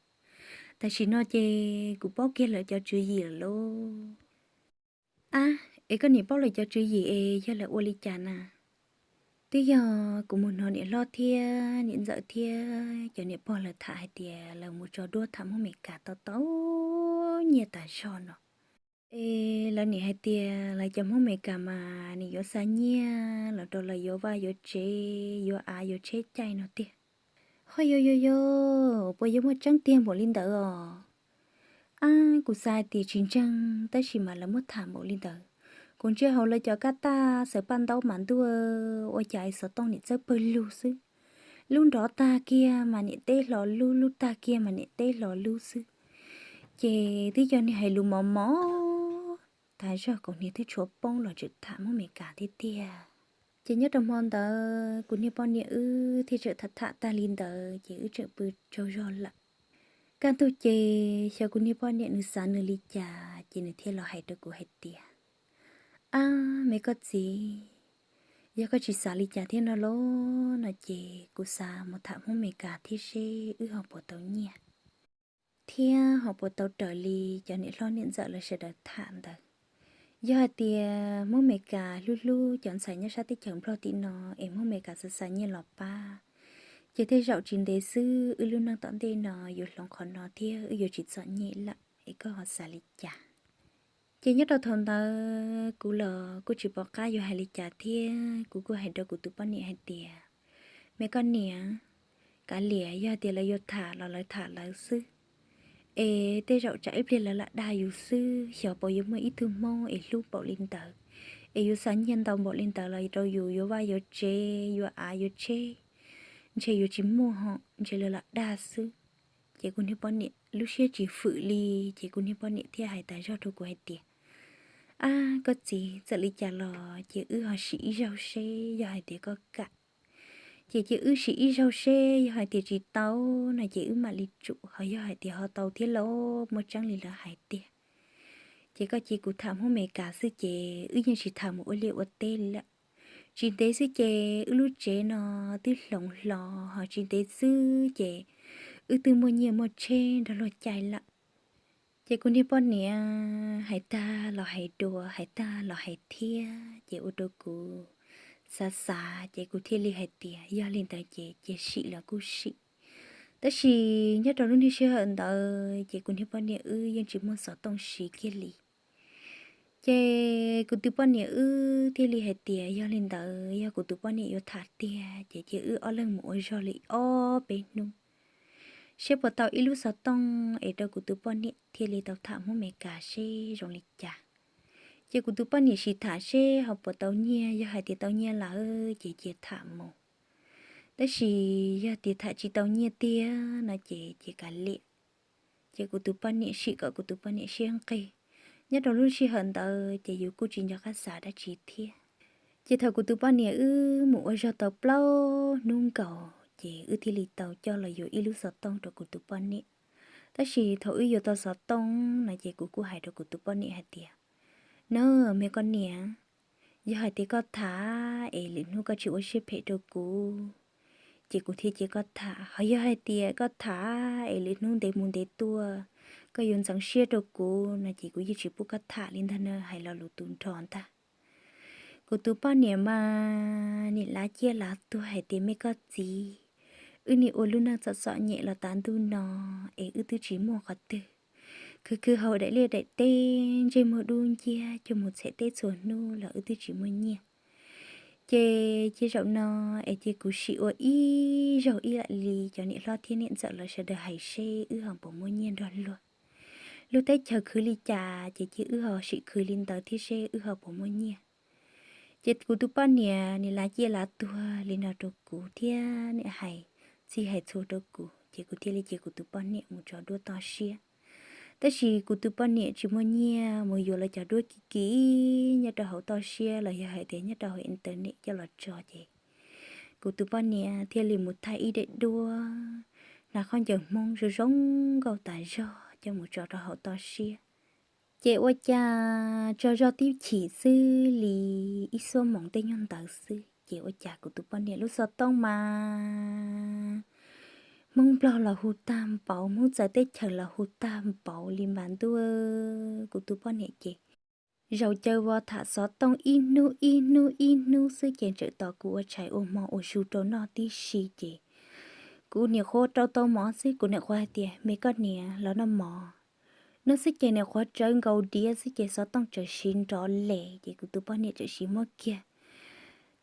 Tam sim no ces kuv paub kiag lawv cov tswv yim lawm lauj. Ab, es koj nim paub lawv cov tswv yim es yog lawv ua li cas na? Twb yog kuv mus hnov niam hlob thiab niam ntxawm thiab cov niam pog lawv tham hais tias lawv mus tso duab tham Hmoob Meskas tau tau nyiaj tas zog no. Es lawv nim hais tias lawv cov Hmoob Meskas mas nim yuav xa nyiaj los rau lawv yuav vaj yuav tsev, yuav av yuav tsheb caij no tiag. Ho yuav yuav yuav, puas yuav muaj tseeb tiag npaum li ntawd os? Ab, kuv xav hais tias tsis ntseeg tab sis mas lawv muab tham npaum li ntawd. Kuv ntsia hauv lawv cov kab taj xawv paj ntaub mas ntuj, ua cas xov tooj nim txawj pawg lug xwb. Lub nrov tag kiag mas nim teb hlo lub, lub tag kiag mas nim teb hlo lub xwb. Ces twb yog niag hais lus mos mos tag zog, kaus hniav twb tshuav poob los tseem tham Hmoob Meskas tiag tiag. Ces nyob rau hmo ntawd kuv niag poj niam wb thiaj tseem tham tham tag li ntawd ces wb tseem pw tsaug zog lawm. Kaj ntug ces xyov kuv niag poj niam nws xav nws li cas ces nws thiaj los hais rau kuv hais tias, ab, me koj txiv, yog koj tsis xav li cas thiab no los no ces kuv xav mus tham Hmoob Meskas thiab seb wb ho puas tau nyiaj thiab ho puas tau raws li cov niam hlob niam ntxawm lawv sawv daws tham ntawd. Yog hais tias Hmoob Meskas hlub hlub cov ntxhais nyob sab teb chaws Nplog tim no es Hmoob Meskas xav xa nyiaj los pab, ces tej zaum tsis ntev xwb wb lub neej tom ntej no yuav hloov qhov no thiab wb yuav tsis txom nyem lawm es koj ho xav li cas? Ces nyob rau thaum ntawd kuv los kuj tsis pom qab yuav hais li cas thiab kuv kuj hais rau kuv tus poj niam hais tias, me koj niam, kav liam, yog tias lawv yuav tham los lawv tham lawv xwb, Es tej zaum tsam ib pliag lawv lam dag yus xwb, xyov puas yuav muaj ib tug Hmoob es hlub npaum li ntawd, es yuav xa nyiaj ntau npaum li ntawd los rau yus yuav vaj yuav tsev, yuav av yuav tsheb, ntshe yuav tsis muaj ho, ntshe lawv lam dag xwb. Ces kuv niag poj niam lub siab tsis fwm li, ces kuv niag poj niam thiaj hais tas zog rau kuv hais tias, Ab, koj txiv, txawm li cas los ces wb ho sim ib zaug seb, yog hais tias koj kam ces cia wb sim ib zaug seb, yog hais tias tsis tau no ces wb mam li tsum, ho yog hais tias ho tau thiab los muaj tseeb li lawv hais tiag. Ces koj cia kuv tham Hmoob Amelikas xwb ces wb yeej tsis tham mus ua liaj ua teb li lawm. Tsis ntev xwb ces wb lub tsev no twb hloov hlo, ho tsis ntev xwb ces wb twb muaj nyiaj muaj tsheb nrog luag caij lawm. Ces kuv niag poj niam hais tag los hais dua, hais tag los hais thiab, ces ua rau kuv xav xav, ces kuv thiaj li hais tias yog li ntawd ces cia sim los kuj sim. Tab sis nyob rau lub niag sij hawm ntawd ces kuv niag poj niam wb yeej tsis muaj xov tooj siv kiag li. Ces kuv tus poj niam wb thiaj li hais tias yog li ntawd yog kuv tus poj niam yuav tham tiag ces cia wb ob leeg mus ua zog li ob peb hnub, seb puas tau ib lub xov tooj es rau kuv tus poj niam thiaj li tau tham Hmoob Amelikas seb zoo li cas. Ces kuv tus poj niam sim tham seb ho puas tau nyiaj, yog hais tias tau nyiaj lawm ces cia tham mus, tab sis yog tias tham tsis tau nyiaj tiag no ces cia kav liam. Ces kuv tus poj niam sim kom kuv tus poj niam siab nqig. Nyob rau lub sij hawm ntawd ces yus kuj tsis nco qab xav dab tsi thiab. Ces thaum kuv tus poj niam wb mus ua zog tau plaub hnub nkaus ces wb thiaj li tau coj los yuav ib lub xov tooj rau kuv tus poj niam. Tab sis thaum wb yuav tau xov tooj no ces kuv kuj hais rau kuv tus poj niam hais tias, Nawb, me koj niam, yog hais tias koj tham es lwm hnub koj tsis ua siab phem rau kuv, ces kuv thiaj cia koj tham. Ho yog hais tias koj tham es lwm hnub ntev mus ntev tuaj koj yuav ntxeev siab rau kuv no ces kuv yeej tsis pub koj tham li ntag na, hais lo lus tu nrho ntag. Kuv tus poj niam mas nim lav ciaj lav tuag hais tias, Me koj txiv, wb nim ua lub neej txom txom nyem los tav ntuj no es wb twb tsis muaj qhov twg, khwv khwv haus daim liaj daim teb, ntsej muag dub nciab, coj mus txhiam teb txhua hnub los wb twb tsis muaj nyiaj. Ces cia zaum no es cia kuv sim ua ib zaug ib yam li cov niam hlob thiab niam ntxawm lawv sawv daws hais seb wb ho puas muaj nyiaj nrog luag. Lub teb chaws khwv li cas ces cia wb ho sim khwv li ntawd thiab seb wb ho puas muaj nyiaj. Ces kuv tus poj niam nim lav ciaj lav tuag li no rau kuv thiab nim hais txhij hais txhua rau kuv, ces kuv thiaj li cia kuv tus poj niam mus tso duab toj siab. Tab sis kuv tus poj niam tsis muaj nyiaj mus yuav lawv cov duab kim kim nyob rau hauv toj siab los yog hais tias nyob rau hauv internet coj los tso ces kuv tus poj niam thiaj li mus thaij ib daim duab hnav khaub ncaws Hmoob zoo zoo nkauj tas zog coj mus tso rau hauv toj siab. Ces ua cas tso zog tib chim xwb li ib xuab moos tej nyuag ntawd xwb ces ua cas kuv tus poj niam lub xov tooj mas Hmoob Nplog los hu tag npaum, Hmoob txawv teb chaws los hu tag npaum li npab ntuj. Kuv tus poj niam ces zaum caw vos tham xov tooj ib hnub ib hnub ib hnub xwb ces tseem tos kuv ua tshais ua hmo ua su rau noj tib si ces kuv niam qhuav rau tau mov xwb, kuv niam qhuav hais tias, Me koj niam, los noj mov. Noj xwb ces niam qhuav tsawv nkaus diav xwb ces xov tooj txawm siv nrov les ces kuv tus poj niam txawm siv muab kiag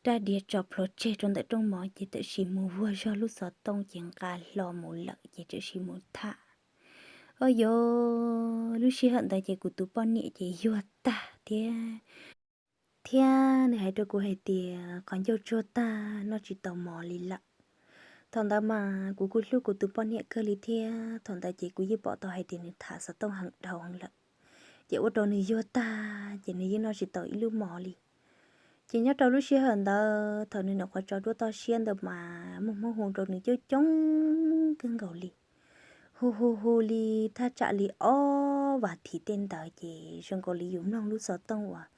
rab diav tso plhuav tseg rau ntawm rooj mov ces txawm siv mus vuag zog lub xov tooj ces nqa hlo mus lawm ces txawm siv mus tham. Au yov, lub sij hawm ntawd ces kuv tus poj niam ces yuag tag thiab, thiab nws hais rau kuv hais tias qhov ncauj tsuag tag noj tsis tau mov li lawm. Thaum ntawd mas kuv kuj hlub kuv tus poj niam kawg li thiab thaum ntawd ces kuv yeej pom tau hais tias nws tham xov tooj heev dhau heev lawm, ces ua rau nws yuag tag ces nws yeej noj tsis tau ib lub mov li. Ces nyob rau lub sij hawm ntawd thaum nws nyuam qhuav tso duab toj siab ntawd mas muaj Hmoob hu rau nws coob coob kawg nkaus li, hu hu hu li thaj tsam li ob vas thiv tej ntawd ces zoo nkaus li yus mloog lub xov tooj uas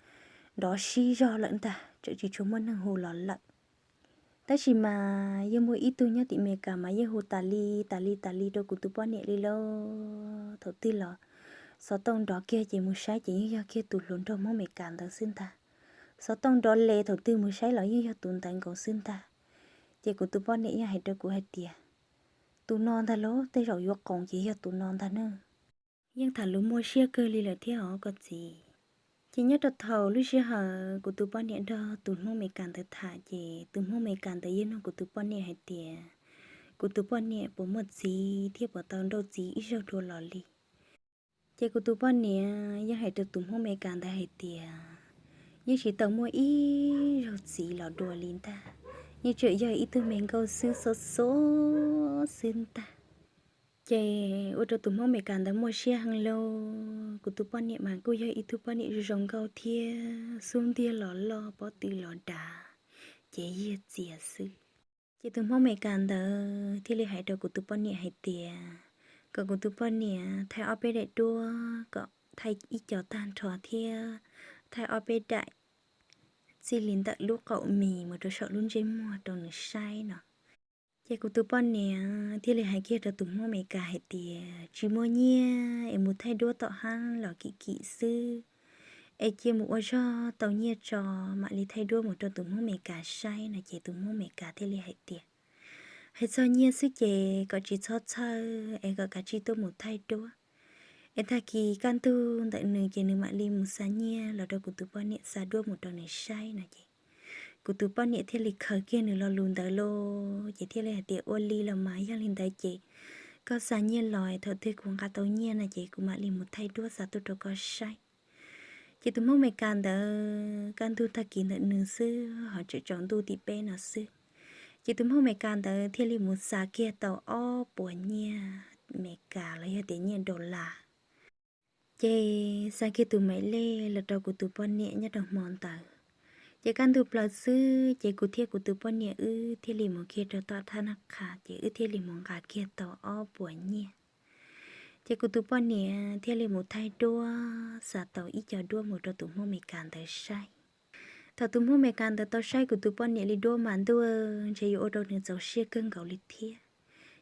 nrov sib zog lawm ntag, txawm tsis tshua muaj neeg hu los lawm. Tab sis mas yeej muaj ib tug nyob tim Amelikas mas yeej hu tas li tas li tas li rau kuv tus poj niam li lauj. Thaum twg los xov tooj nrov kiag ces mus saib ces yeej yog kiag tus hluas nraug Hmoob Amelikas ntawd xwb ntag. Xov tooj nrov les thaum twg mus saib los yeej yog tus ntawd nkaus xwb ntag. Ces kuv tus poj niam yeej hais rau kuv hais tias, Tus no ntag lauj, tej zaum yuav qoos ces yog tus no ntag na. Yeej tham lus muaj siab kawg li lawm thiab os koj txiv. Ces nyob rau thaum lub sij hawm kuv tus poj niam nrog tus Hmoob Amelikas ntawd tham ces tus Hmoob Amelikas ntawd yeej nug kuv tus poj niam hais tias, Kuv tus poj niam puas muaj txiv thiab puas tau nrauj txiv ib zaug dua los li? Ces kuv tus poj niam yeej hais rau tus Hmoob Amelikas ntawd hais tias, yeej tsis tau muaj ib zaug txiv los dua li ntag, yeej tseem yog ib tug me nkauj xwb, xov xov xwb ntag. Ces ua rau tus Hmoob Amelikas ntawd muaj siab heev lauj. Kuv tus poj niam mas kuj yog ib tug poj niam zoo zoo nkauj thiab xub ntiag los loj, pob tw los dav, ces yiag txias xwb. Ces tus Hmoob Amelikas ntawd thiaj li hais rau kuv tus poj niam hais tias, kom kuv tus poj niam thaij ob peb daim duab, kom thaij ib co tag nrho thiab thaij ob peb daim txij li ntawm lub qaum mis mus rau saum lub ntsej muag rau nws saib no. Ces kuv tus poj niam thiaj li hais kiag rau tus Hmoob Amelikas hais tias, tsis muaj nyiaj es mus thaij duab tom hab los kim kim xwb, es cia mus ua zog tau nyiaj tso mam li thaij duab mus rau tus Hmoob Amelikas saib no. Ces tus Hmoob Amelikas thiaj li hais tias, hais txog nyiaj xwb ces kom tsis txhob txhawj es kom kav tsij tuaj mus thaij duab, es tag kis kaj ntug ntawm nws ces nws mam li mus xa nyiaj los rau kuv tus poj niam xa duab mus rau nws saib no. Ces kuv tus poj niam thiaj li khaws kiag nws lo lus ntawd lauj, ces thiaj li hais tias, ua li los mas yog li ntawd ces koj xa nyiaj los, thaum twg kuv nqa tau nyiaj no ces kuv mam li mus thaij duab xa tuaj rau koj saib. Ces tus Hmoob Amelikas ntawd kaj ntug tag kis ntawm nws xwb ho tseem tsaus ntuj tim peb no xwb. Ces tus Hmoob Amelikas ntawd thiaj li mus xa kiag tau ob puas nyiaj Amelikas los yog tias nyiaj dollar. Ces xa kiag tus maim lej los rau kuv tus poj niam nyob rau hmo ntawd. Ces kaj ntug plaws xwb ces kuv thiab kuv tus poj niam wb thiaj li mus kiag rau tom thab nab qha, ces wb thiaj li mus nqa kiag tau ob puas nyiaj. Ces kuv tus poj niam thiaj li mus thaij duab xa tau ib co duab mus rau tus Hmoob Amelikas ntawd saib. Thaum tus Hmoob Amelikas ntawd tau saib kuv tus poj niam li duab mas ntuj, ntshe yuav ua rau nws txaus siab kawg nkaus li thiab.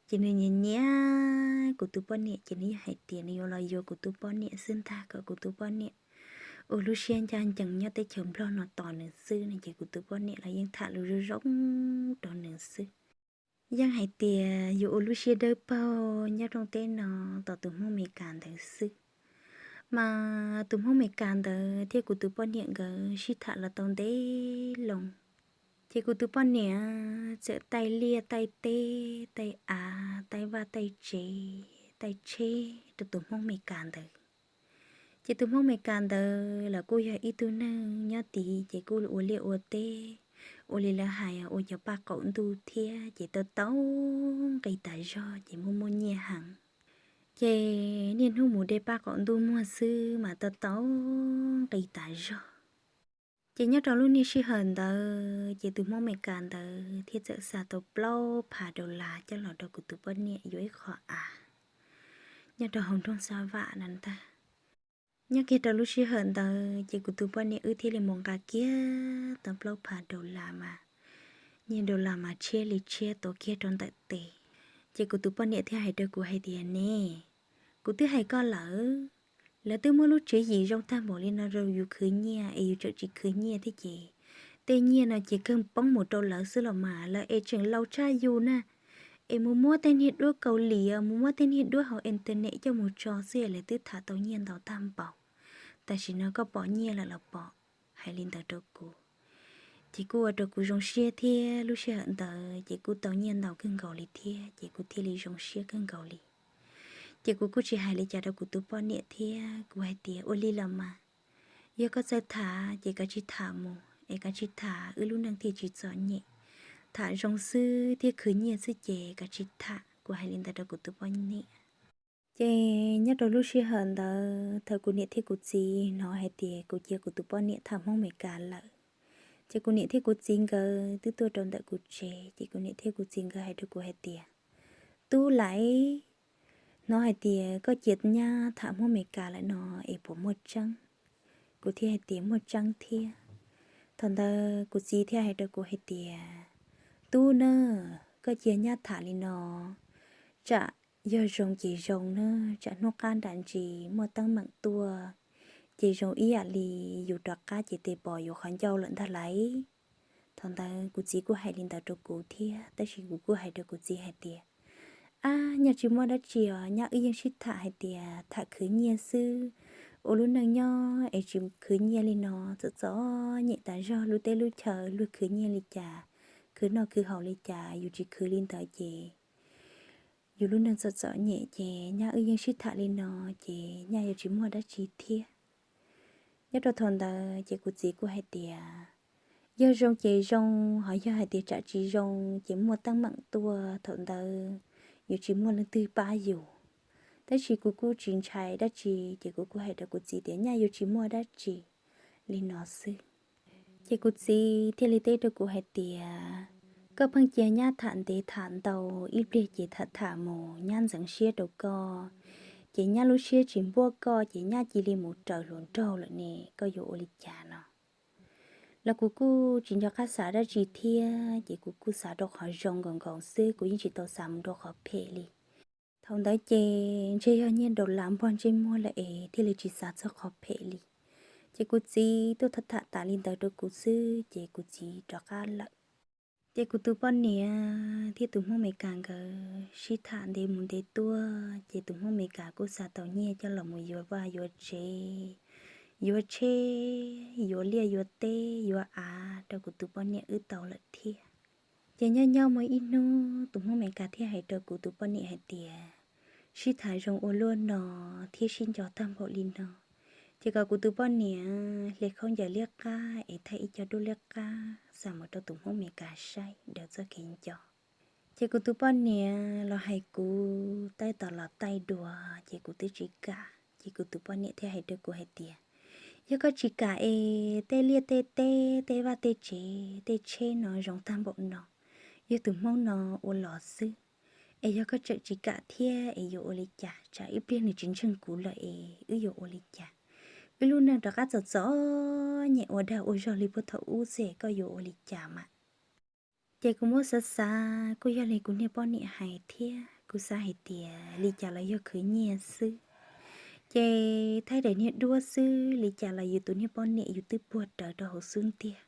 Ces nws nyiam nyiam kuv tus poj niam ces nws yeej hais tias nws yuav los yuav kuv tus poj niam xwb ntag, kom kuv tus poj niam ua lub siab ncaj ncees nyob teb chaws Nplog no tos nws xwb no. Ces kuv tus poj niam los yeej tham lus zoo zoo rau nws xwb. Yeej hais tias yuav ua lub siab dawb paug nyob rooj teb no tos tus Hmoob Amelikas ntawd xwb. Mas tus Hmoob Amelikas ntawd thiab kuv tus poj niam nkawd sib tham los tau ntev loo. Ces kuv tus poj niam txawm taij liaj taij teb, taij av, taij vaj taij tsev, taij tsheb rau tus Hmoob Amelikas ntawd. Ces tus Hmoob Amelikas ntawd los kuj yog ib tug neeg nyob tid ces kuj ua liaj ua teb, ua li lawv hais ua cov paj qaum ntuj thiab, ces tau tau nqi tas zog ces muaj muaj nyiaj heev. Ces niaj hnub mus de paj qaum ntuj muag xwb mas tau tau nqi tas zog. Ces nyob rau lub niaj sij hawm ntawd ces tus Hmoob Amelikas ntawd thiaj txawm xa tau plaub phav dollar coj los rau kuv tus poj niam yuav ib qho av nyob rau hauv nroog Xav Vam no ntag. Nyob kiag rau lub sij hawm ntawd ces kuv tus poj niam wb thiaj li mus nqa kiag tau plaub phav dollar mas, nyiaj dollar mas tshiab li tshiab tuav kiag rau ntawm tes. Ces kuv tus poj niam thiaj hais rau kuv hais tias, ne, kuv twb hais koj lawm, lawv twb muab lub tswv yim zoo tag npaum li no rau yus khwv nyiaj es yus tseem tsis khwv nyiaj thiab ces tej nyiaj no ces kawg poob mus rau lawv xwb los mas, lawv es tseem laus tshaj yus na. Es mus muab tej niag duab Kaus Lim, mus muab tej niag duab hauv internet coj mus tso xwb es lawv twb tham tau nyiaj ntau tag npaum. Tam sim no koj pom nyiaj lawm los pom? Hais li ntawd rau kuv. Ces kuj ua rau kuv zoo siab thiab lub sij hawm ntawd ces kuj tau nyiaj ntau kawg nkaus li thiab ces kuv thiaj li zoo siab kawg nkaus li. Ces kuv kuj tsis hais li cas rau kuv tus poj niam thiab kuv hais tias, ua li los mas, yog koj txawj tham ces kav tsij tham mus es kav tsij tham, wb lub neej thiaj tsis txom nyem. Tham zoo xwb thiab khwv nyiaj xwb ces kav tsij tham, kuv hais li ntawd rau kuv tus poj niam. Ces nyob rau lub sij hawm ntawd thaum kuv niam thiab kuv txiv hnov hais tias kuv cia kuv tus poj niam tham Hmoob Amelikas lawm, ces kuv niam thiab kuv txiv nkawd twb tuaj rau ntawm kuv tsev, ces kuv niam thiab kuv txiv nkawd hais rau kuv hais tias, tub Laiv, hnov hais tias koj cia nyab tham Hmoob Amelikas lawm no es puas muaj tseeb? Kuv thiaj hais tias muaj tseeb thiab. Thaum ntawd kuv txiv thiaj hais rau kuv hais tias, tub na, koj cia nyab tham li no, tsam yog zoo ces zoo na, tsam hnub qab nram ntsis muaj teeb meem tuaj, ces zoo ib yam li yus rov qab ces tes pom yus qhov ncauj lawm ntag lauj. Thaum ntawd kuv txiv kuj hais li ntawd rau kuv thiab, tab sis kuv kuj hais rau kuv txiv hais tias, ab, nyab tsis muaj dab tsi os, nyab wb yeej sib tham hais tias tham khwv nyiaj xwb, ua lub neej nyob es tsis khwv nyiaj li no txom txom nyem tas zog, lub teb lub chaw luag khwv nyiaj li cas, khwv noj khwv haus li cas, yus tsis khwv li ntawd ces yus lub neej txom txom nyem ces nyaj wb yeej sib tham li no ces nyaj yuav tsis muaj dab tsi thiab. Nyob rau thaum ntawd ces kuv txiv kuj hais tias, yog zoo ces zoo, ho yog hais tias tsam tsis zoo ces muaj teeb meem tuaj thaum ntawd yuav tsis muaj leej twg pab yus. Tab sis kuv kuj tsis ntshai dab tsi ces kuv kuj hais rau kuv txiv tias nyaj yuav tsis muaj dab tsi li no xwb. Ces kuv txiv thiaj li teb rau kuv hais tias, koj pheej cia nyab tham ntev tham ntau, ib pliag ces tham tham mus nyab ntxeev siab rau koj, ces nyab lub siab tsis npuab koj ces nyab cia li mus raws hluas nraug lawm ne, koj yuav ua li cas no? Los kuv kuj tsis nco qab xav dab tsi thiab ces kuv kuj xav rau qhov zoo nkaus nkaus xwb, kuv yeej tsis tau xav mus rau qhov phem li. Thaum ntawd ces ntshe yog nyiaj dollar npog ntsej muag lawm es thiaj li tsis xav txog qhov phem li. Ces kuv txiv tuaj tham tham tas li ntawd rau kuv xwb ces kuv txiv rov qab lawm. Ces kuv tus poj niam thiab tus Hmoob Amelikas nkawd sib tham ntev mus ntev tuaj ces tus Hmoob Amelikas kuj xa tau nyiaj coj los mus yuav vaj yuav tsev, yuav tsheb, yuav liaj yuav teb, yuav av rau kuv tus poj niam wb tau lawm thiab. Ces nyob nyob muaj ib hnub tus Hmoob Amelikas thiaj hais rau kuv tus poj niam hais tias, sib tham zoo ua luaj no thiab sib nco tag npaum li no, ces kom kuv tus poj niam hle khaub ncaws liab qab es thaij ib co duab liab qab xa mus rau tus Hmoob Amelikas saib daws txoj kev nco. Ces kuv tus poj niam los hais kuv, taij tom los taij dua, ces kuv twb tsis kam. Ces kuv tus poj niam thiaj hais rau kuv hais tias, yog koj tsis kam es tej liaj tej teb, tej vaj tej tsev, tej tsheb no zoo tag npaum no, yog tus Hmoob no ua los xwb. Es yog koj tseem tsis kam thiab es yuav ua li cas? Tsam ib pliag nws tsis ntseeg kuv lawm es wb yuav ua li cas? Wb lub neej rov qab txom txom nyem ua dag ua zog li puag thaum ub xwb, koj yuav ua li cas mas? Ces kuv muab xav xav kuj yog li kuv niag poj niam hais thiab, kuv xav hais tias li cas los yog khwv nyiaj xwb. Ces thaij daim niag duab xwb, li cas los yus tus niag poj niam yus twb puag rawv rau hauv xub ntiag,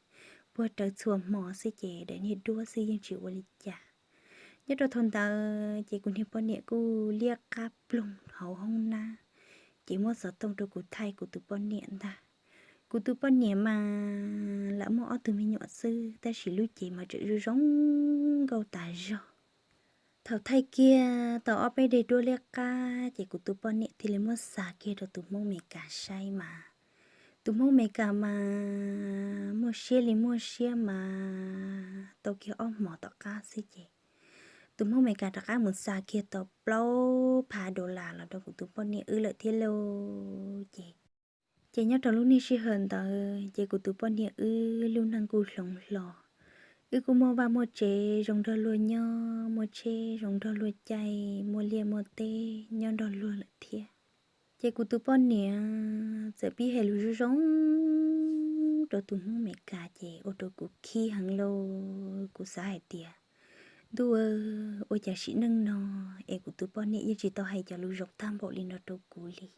puag rawv txhua hmo xwb ces daim niag duab xwb yeej tsis ua li cas. Nyob rau thaum ntawd ces kuv niag poj niam kuj liab qab ploog hauv hoob nab, ces muab xov tooj rau kuv thaij kuv tus poj niam ntag. Kuv tus poj niam mas lam muaj ob tug me nyuam xwb tab sis lub cev mas tseem zoo zoo nkauj tas zog. Thaum thaij kiag tau ob peb daim duab liab qab ces kuv tus poj niam thiaj li muab xa kiag rau tus Hmoob Amelikas saib mas, tus Hmoob Amelikas mas muaj siab li muaj siab mas tau kiag ob hmos tom qab xwb ces tus Hmoob Amelikas rov qab mus xa kiag tau plaub phav dollar los rau kuv tus poj niam wb lawm thiab lauj. Ces, ces nyob rau lub niag sij hawm ntawd ces kuv tus poj niam wb lub neej kuj hloov hlo, wb kuj muaj vaj muaj tsev zoo nrog luag nyob, muaj tsheb zoo nrog luag caij, muaj liaj muaj teb nyob nrog luag lawm thiab. Ces kuv tus poj niam txawm pib hais lus zoo zoo rau tus Hmoob Amelikas ces ua rau kuv khib heev lauj. Kuv xav hais tias, ntuj, ua cas sim neej no es kuv tus poj niam yeej tsis tau hais cov lus zoo tag npaum li no rau kuv li.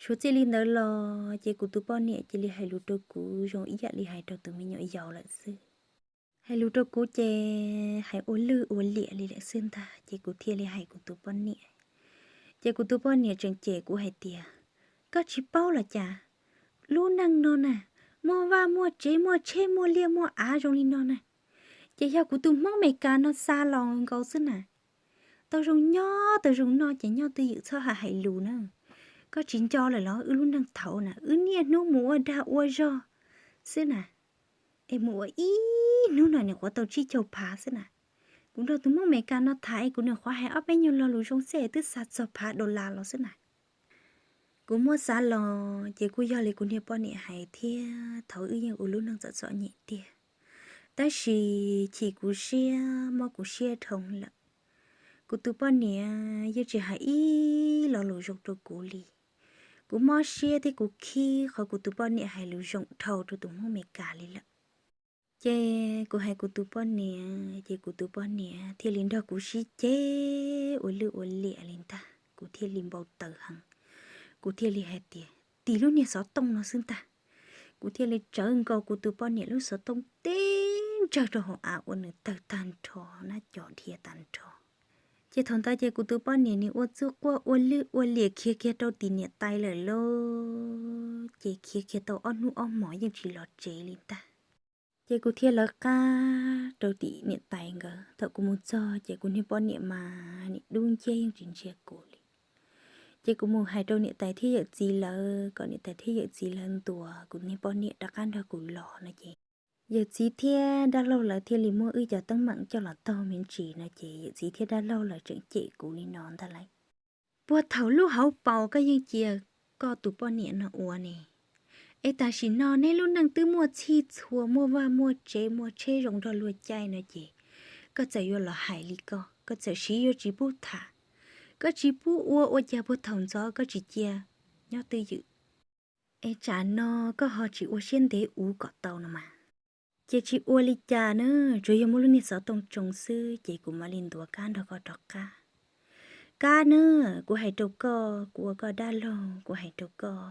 Suav txij li ntawd los ces kuv tus poj niam cia li hais lus rau kuv zoo ib yam li hais rau tus me nyuam yaus lawm xwb. Hais lus rau kuv ces hais ua lwj ua liam li lawm xwb ntag, ces kuv thiaj li hais kuv tus poj niam. Ces kuv tus poj niam tseem cem kuv hais tias, koj tsis paub los cas, lub neej no na, muaj vaj muaj tsev muaj tsheb muaj liaj muaj av zoo li no na, ces yog kuv tus Hmoob Amelikas no xa los nkaus xwb na. Tau zoo nyob tau zoo noj ces nyob twj ywm txhob hais lus na. Koj tsis nco lawm los wb lub neej thaud na, wb niaj hnub mus ua dag ua zog xwb na, es mus ua ib hnub no nim qhuav tau tsib caug phav xwb na. Kuv nrog tus Hmoob Amelikas no tham es kuv nim qhuav hais ob peb nyuag lo lus zoo xwb twb xa txog phav dollar los xwb na. Kuv muab xav los ces kuj yog li kuv niag poj niam hais thiab, thaud wb yeej ua lub neej txom txom nyem tiag, tab sis chim kuv siab mob kuv siab dhau lawm. Kuv tus poj niam yeej tsis hais ib lo lus zoo rau kuv li. Kuv mob siab thiab kuv khib qhov kuv tus poj niam hais lus zoo dhau rau tus Hmoob Amelikas li lawm. Ces kuv hais kuv tus poj niam ces kuv tus poj niam thiaj li nrog kuv sib ceg ua lwj ua liam li ntag, kuv thiaj li npau taws heev. Kuv thiaj li hais tias, tim lub niag xov tooj no xwb ntag. Kuv thiaj li tsawv nkaus kuv tus poj niam lub xov tooj teb ntsawg rau hauv av ua nws tawg tag nrho, nab co dhia tag nrho. Ces thaum ntawd ces kuv tus poj niam nws ua txuj quaj ua lwj ua liam khiav kiag rau tim niam tais lawm lauj, ces khiav kiag tau ob hnub ob hmos yeej tsis los tsev li ntag. Ces kuv thiaj lawv qab rau tim niam tais nkawd. Thaum kuv mus txog ces kuv niag poj niam mas nim dub nciab yeej tsis ntsia kuv li. Ces kuv mus hais rau niam tais thiab yawm txiv lawv kom niam tais thiab yawm txiv lawv ntuas kuv niag poj niam rov qab nrog kuv los no ces yawm txiv thiab dab laug lawv thiaj li muab wb cov teeb meem coj los taug me ntsis no ces yawm txiv thiab dab laug lawv tseem cem kuv li no ntag lauj: Puag thaum lub hauv paus koj yeej cia koj tus poj niam no ua ne, es tam sim no neb lub neej twb muaj txhij txhua, muaj vaj muaj tsev, muaj tsheb zoo nrog luag caij no ces koj txawm yuav los hais li koj, koj txawm siv yuav tsis pub tham, koj tsis pub ua, ua cas puag thaum ntxov koj tsis cia nyob twj ywm, es tsam no koj ho tsis ua siab ntev uv kom tau no mas. Ces tsis ua li cas na, tsuas yog muab lub niag xov tooj tsoo xwb ces kuv mam li ntuav kab nrog koj rov qab. Kab na, kuv hais rau koj, kuv ua koj dab laug, kuv hais rau koj,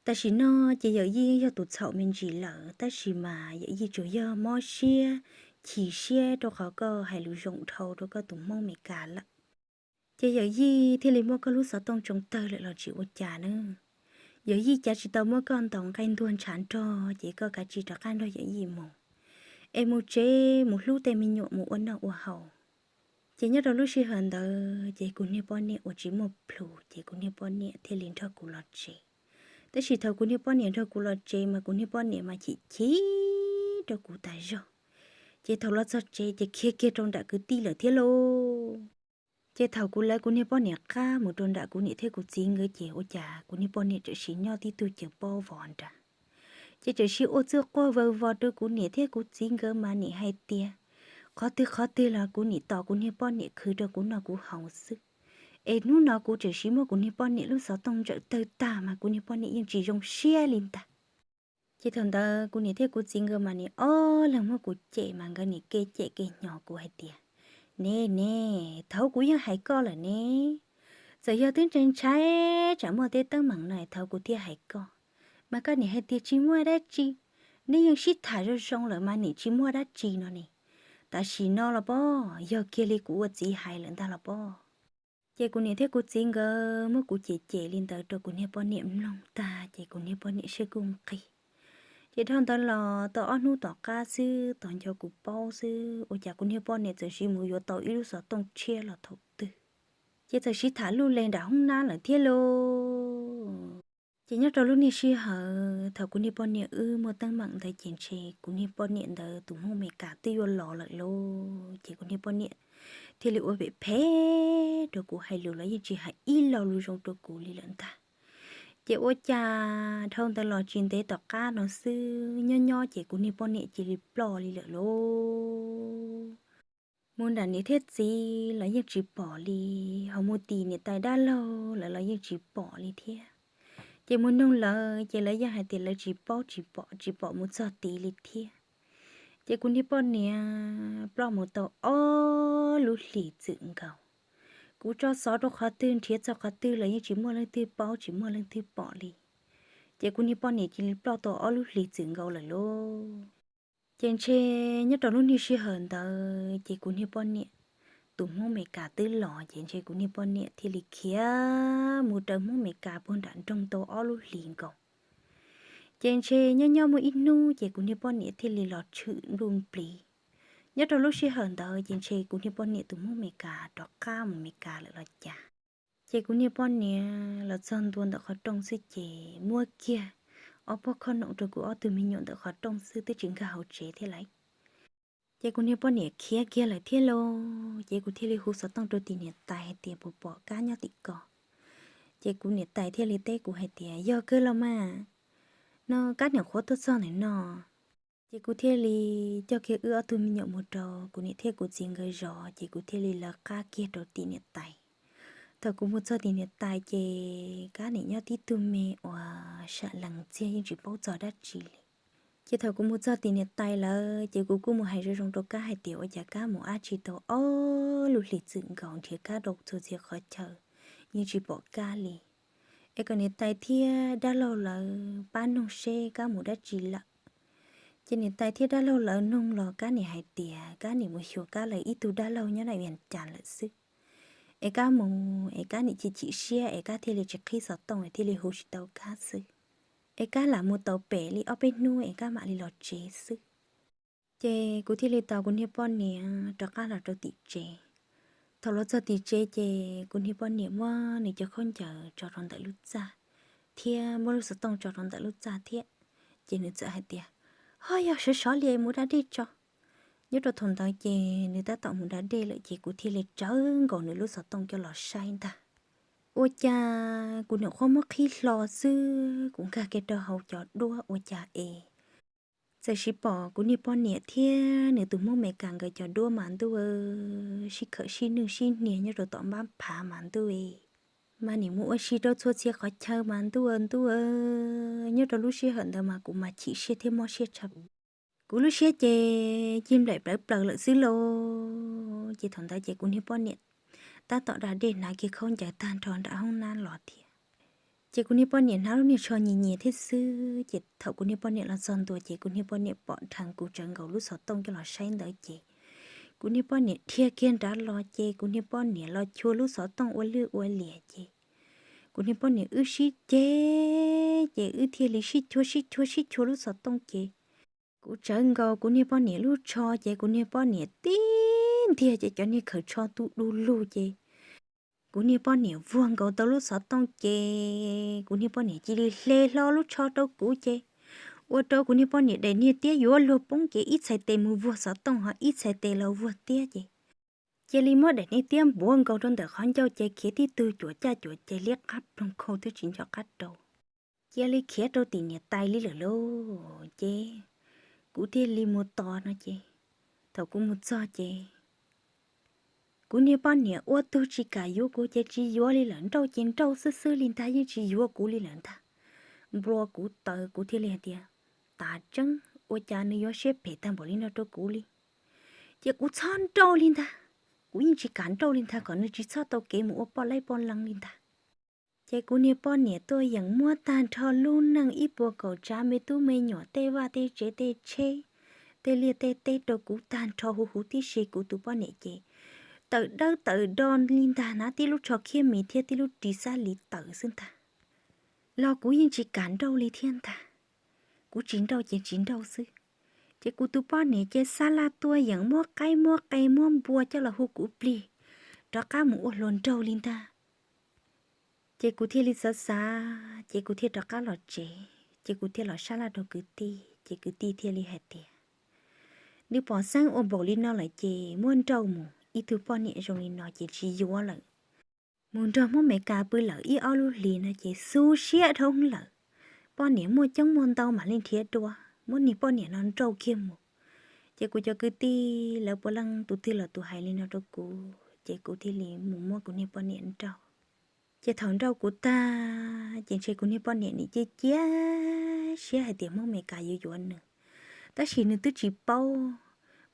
tam sim no ces yawm yij yog tus txhaum me ntsis lawm, tab sis mas yawm yij tsuas yog mob siab, chim siab rau qhov koj hais lus zoo dhau rau koj tus Hmoob Amelikas lawm. Ces yawm yij thiaj li muab koj lub xov tooj tsoo tawg lawm los tsis ua cas na. Yawm yij cav tsis tau muab koj ntaus nqaij ntuag ntshav nrog, ces koj kav tsij rov qab nrog yawm yij mus, es mus tsev mus hlub tej me nyuam mus ua noj ua haus. Ces nyob rau lub sij hawm ntawd ces kuv niag poj niam uas tsis muaj plhus ces kuv niag poj niam thiaj li nrog kuv los tsev. Tab sis thaum kuv niag poj niam nrog kuv los tsev mas kuv niag poj niam mas chim chim rau kuv tas zog. Ces thaum los txog tsev ces khiav kiag rau nram kwv tij lawm thiab lauj. Ces thaum kuv lawv kuv niag poj niam qab mus rau nram kuv niam thiab kuv txiv nkawd ces ua cas kuv niag poj niam txawm sim nyob tib tug caws pob vos nrad. Ces txawm sim ua txuj quag vawg vos rau kuv niam thiab kuv txiv nkawd mas nim hais tias qhov twg qhov twg los kuv nim tos kuv niag poj niam khwv rau kuv noj kuv haus xwb. Es hnub no kuv txawm sim muab kuv niag poj niam lub xov tooj ntsawm tawg tag mas kuv niag poj niam yeej tsis zoo siab li ntag. Ces thaum ntawd kuv niam thiab kuv txiv nkawd mas nim ob leeg muab kuv cem mas nkawd nim kev cem kev hnyos kuv hais tias, Ne ne, thaud kuv yeej hais koj lawm ne, txawm yog twb ntshai ntshai tsam muaj tej teeb meem no thaud kuv thiaj hais koj, mas koj nim hais tias tsis muaj dab tsi, neb yeej sib tham zoo zoo lawm mas nim tsis muaj dab tsi no ne. Tam sim no los pob, yog kiag li kuv ua txiv hais lawm ntag los pob. Ces kuv niam thiab kuv txiv nkawd muab kuv cem cem li ntawd rau kuv niag poj niam mloog tag ces kuv niag poj niam siab kuj nqig. Ces dhau ntawd los tau ob hnub tom qab xwb, tos nco kuv paub xwb ua cas kuv niag poj niam txawm sim mus yuav tau ib lub xov tooj tshiab los thaum twg. Ces txawm sib tham luj le nram hoob nab lawm thiab lauj. Ces nyob rau lub niag sij hawm thaum kuv niag poj niam wb muaj teeb meem ntawd ces ntshe kuv niag poj niam ntawd tus Hmoob Amelikas twb yuav los lawm lauj. Ces kuv niag poj niam thiaj li ua phem phem rau kuv, hais lus los yeej tsis hais ib lo lus zoo rau kuv li lawm ntag. Ces ua cas dhau ntawd los tsis ntev tom qab no xwb, nyob nyob ces kuv niag poj niam cia li ploj li lawm lauj. Mus nram niam thiab txiv los yeej tsis pom li, ho mus tim niam tais dab laug lawm los yeej tsis pom li thiab. Ces mus noog lawv ces lawv yeej hais tias lawv tsis paub tsis pom, tsis pom mus txog tid li thiab. Ces kuv niag poj niam ploj mus tau ob lub hlis txwm nkaus. Kuv tso xov rau qhov twg nrhiav txog qhov twg los yeej tsis muaj leej twg paub tsis muaj leej twg pom li. Ces kuv niag poj niam cia li ploj tau ob lub hlis txwm nkaus lawm lauj. Ces ntshe nyob rau lub niag sij hawm ntawd ces kuv niag poj niam tus Hmoob Amelikas twb los, ces ntshe kuv niag poj niam thiaj li khiav mus raws Hmoob Amelikas puag nram nroog tau ob lub hlis nkaus. Ces ntshe nyob nyob muaj ib hnub ces kuv niag poj niam thiaj li los tshwm npluj nplig. Nyob rau lub sij hawm ntawd ces ntshe kuv niag poj niam tus Hmoob Amelikas rov qab mus Amelikas lawm los cas. Ces kuv niag poj niam los txog ntua ntawm qhov rooj xwb ces muab kiag ob pob khob noom rau kuv ob tug me nyuam ntawm qhov rooj xwb, twb tsis nkag hauv tsev thiab lauj. Ces kuv niag poj niam khiav kiag lawm thiab lauj. Ces kuv thiaj li hu xov tooj rau tim niam tais hais tias puas pom Kab nyob tim ko. Ces kuv niam tais thiaj li teb kuv hais tias yog kawg los mas, no Kab niam qhuav tuaj txog ntawm no. Ces kuv thiaj li coj kiag wb ob tug me nyuam mus rau kuv niam thiab kuv txiv nkawd zov, ces kuv thiaj li lawv qab kiag rau tim niam tais. Thaum kuv mus txog tim niam tais ces Kab nim nyob tib tug me uas sam lees ntxiag yeej tsis paub txog dab tsi li. Ces thaum kuv mus txog tim niam tais lawm ces kuv kuj mus hais zoo zoo rau Kab hais tias ua cas Kab mus dab tsi tau ob lub hlis txwm nkaus, nrhiav Kab rau txhua txhia qhov chaw yeej tsis pom Kab li. Es kom niam tais thiab dab laug lawv pab noog seb Kab mus dab tsi lawm. Ces niam tais thiab dab laug lawv noog los Kab nim hais tias Kab nim mus xyuas Kab lawv ib tug dab laug nyob nram Vias Cas lawm xwb. Es Kab mus es Kab nim chim chim siab es Kab thiaj li tsis qhib xov tooj es thiaj li hu tsis tau Kab xwb. Es Kab lam mus tau pem li ob peb hnub es Kab mam li los tsev xwb. Ces kuv thiaj li tos kuv niag poj niam rov qab los rau tim tsev. Thaum los txog tim tsev ces kuv niag poj niam muab nws cov khaub ncaws tso rau ntawm lub txaj thiab muab lub xov tooj tso rau ntawm lub txaj thiab. Ces nws txawm hais tias, Ho, yog sov sov li mus da dej tso. Nyob rau thaum ntawd ces nws tab tom mus da dej lawm ces kuv thiaj li tsawv nkaus nws lub xov tooj coj los saib ntag. Ua cas kuv nyuam qhuav muab qhib hlo xwb, kuv nkag kiag rau hauv cov duab ua cas es txawm sis pom kuv niag poj niam thiab nws tus Hmoob Meskas nkawd cov duab mas ntuj, sib khawm sib nwj sib hnia nyob rau tom npab phav mas ntuj, mas nim mus ua si rau txhua txhia qhov chaw mas ntuj ntuj. Nyob rau lub sij hawm ntawd mas kuv mas chim siab thiab mob siab tshaj. Kuv lub siab ces cig nplaim plawv plaws lawm xwb lauj. Ces thaum ntawd ces kuv niag poj niam tab tom da dej hnav kiag khaub ncaws tag nrho nram hoob nab los thiab. Ces kuv niag poj niam hnav lub niag tsho nyias nyias thiab xwb, ces thaum kuv niag poj niam los txog ntua ces kuv niag poj niam pom dheev kuv tsawv nkaus lub xov tooj coj los saib ntawd ces kuv niag poj niam dhia kiag nrad los ces kuv niag poj niam los chua lub xov tooj ua lwj ua liam ces kuv niag poj niam wb sib ceg, ces wb thiaj li sib chua sib chua sib chua lub xov tooj ces kuv tsawv nkaus kuv niag poj niam lub tsho ces kuv niag poj niam tib ntiag ces cov niag khawm tsho tu du lug ces kuv niag poj niam vuag nkaus tau lub xov tooj ces kuv niag poj niam cia li hle hlo lub tsho rau kuv ces ua rau kuv niag poj niam daim niag tiab yuav luag poob ces ib txhais tes mus vuag xov tooj ho ib txhais tes los vuag tiab ces cia li muab daim niag tiab npuav nkaus rau ntawm qhov ncauj ces khiav tib tug cuam caj cuam ces liab qab ploog khau twb tsis nco qab rau. Cia li khiav rau tim niam tais li lawm lauj. Ces kuv thiaj li mus tos no ces thaum kuv mus txog ces kuv niag poj niam ua tug tsis kam yuav kuv ces tsis yuav li lawm, nrauj ces nrauj xwb xwb li ntag, yeej tsis yuav kuv li lawm ntag. Nplua kuv taws, kuv thiaj li hais tias, Tav tseeb, ua cas nws yuav siab phem tag npaum li no rau kuv li? Ces kuv txhob nrauj li ntag, kuv yeej tsis kam nrauj li ntag kom nws tsis txhob tau kev mus ua poj laib poj leeg li ntag. Ces kuv niag poj niam tuaj yeem muab tag nrho lub neej ib puas kaum tsav me tub me nyuam tej vaj tej tsev tej tsheb, tej liaj tej teb rau kuv tag nrho huv huv tib si, kuv tus poj niam ces tawm dawb tawm do li ntag, hnav tib lub tsho khiab mis thiab tib lub ris xab lis tawm xwb ntag. Los kuv yeej tsis kam nrauj li thiab ntag. Kuv tsis nrauj ces tsis nrauj xwb. Ces kuv tus poj niam ces xa laj tuaj yeem muab qaib muab qe muab npua coj los hu kuv plig rov qab mus ua hluas nraug li ntag. Ces kuv thiaj li xav xav, ces kuv thiaj rov qab los tsev, ces kuv thiaj los sab laj rau kwv tij, ces kwv tij thiaj li hais tias, Nws pom xeeb ua npaum li no lawm ces muab nrauj mus, ib tug poj niam zoo li no ces tsis yuav lawm. Mus nrog Hmoob Meskas pw lawm ib ob lub hlis no ces xu siab dhau lawm. Poj niam muaj coob muaj ntau mam li nrhiav dua, muab niag poj niam no nrauj kiag mus. Ces kuv cov kwv tij lawv puav leej tus twg los tus hais li no rau kuv, ces kuv thiaj li mus muab kuv niag poj niam nrauj. Ces thaum nrauj kuv tag ces ntshe kuv niag poj niam nim cia cia siab hais tias Hmoob Meskas yuav yuav nws, tab sis nws twb tsis paub.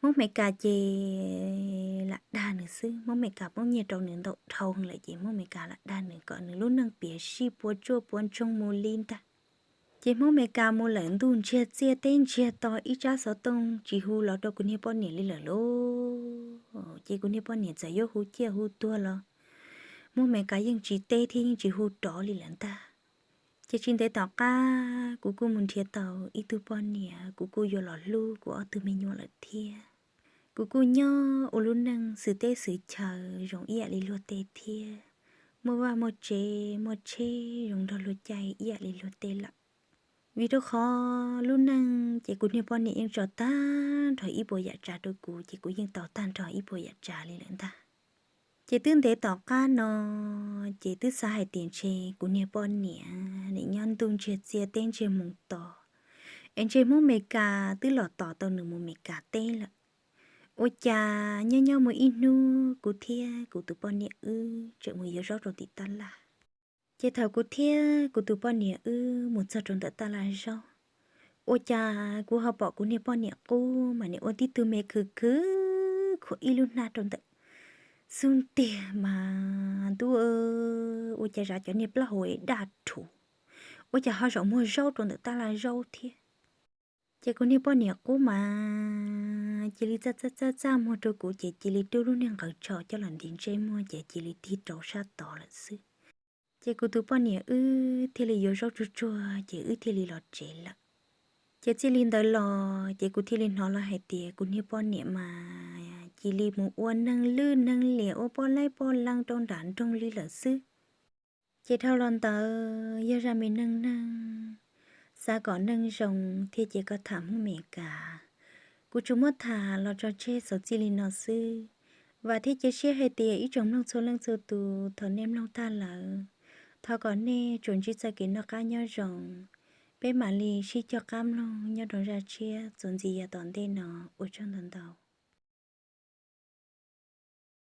Hmoob Meskas ces lam dag nws xwb, Hmoob Meskas poob nyiaj rau nws ntau dhau lawm ces Hmoob Meskas lam dag nws kom nws lub neej piam sij puas tsuaj puas ntsoog mus li ntag. Ces Hmoob Meskas mus lawm ntuj ntsiag txiaj teb ntsiag to, ib tsab xov tooj tsis hu los rau kuv niag poj niam li lawm lauj. Ces kuv niag poj niam txawm yuav hu ciaj hu tuag los Hmoob Meskas yeej tsis teb thiab yeej tsis hu rov li lawm ntag. Ces tsis ntev tom qab kuv kuj mus nrhiav tau ib tug poj niam, kuv kuj yuav los hlub kuv ob tug me nyuam lawm thiab. Kuv kuj nyob ua lub neej xwm teb xwm chaw zoo ib yam li luag tej thiab, muaj vaj muaj tsev muaj tsheb zoo nrog luag caij ib yam li luag tej lawm. Vim rau qhov lub neej ces kuv niag poj niam yeej tso tag nrho ib puas yam tsav rau kuv ces kuv yeej tau tag nrho ib puas yam tsav li lawm ntag. Ces twb ntev tom qab no ces twb xav hais tias ntshe kuv niag poj niam nim nyob ntuj ntsiag txiaj teb ntsiag mus to, es ntshe Hmoob Meskas twb los tos tau nws mus Meskas teb lawm. Ua cas nyob nyob muaj ib hnub kuv thiab kuv tus poj niam wb tseem mus yuav zaub rau tim taj laj. Ces thaum kuv thiab kuv tus poj niam wb mus txog rau ntawm taj laj zaub, ua cas kuv ho pom kuv niag poj niam qub mas nim ua tib tug me khwv khwv khuam ib lub hnab rau ntawm xub ntiag mas ntuj, ua cas zam cov niag plaub hau es daj rhuv, ua cas ho zaum muag zaub rau ntawm taj laj zaub thiab. Ces kuv niag poj niam qub mas cia li txaj txaj txaj txaj muag rau kuv ces cia li rub lub niag nqaws tsho coj los ntim ntsej muag ces cia li tig rau sab tod lawm xwb. Ces kuv tus poj niam wb thiaj li yuav zaub tsuag tsuag ces wb thiaj li los tsev lawm. Ces txij li ntawd los ces kuv thiaj li hnov los hais tias kuv niag poj niam mas cia li mus ua neeg lwj neeg liam ua poj laib poj leeb rau nram nroog li lawm xwb. Ces dhau los ntawd yog zaj me neej neeg, xav kom neej zoo thiab ces koj tham Hmoob Meskas. Kuv tsuas muab tham los tso tseg xaus txij li no xwb. Vam thiab cia siab hais tias ib tsoom mloog txhua leej txhua tus thaum nej mloog tag lawm, thov kom nej tsuas ntsib txoj kev noj qab nyob zoo. Peb mam li sib cog qab mloog nyob rau zaj tshiab txuas ntxiv yav tom ntej no. Ua tsaug ntau ntau.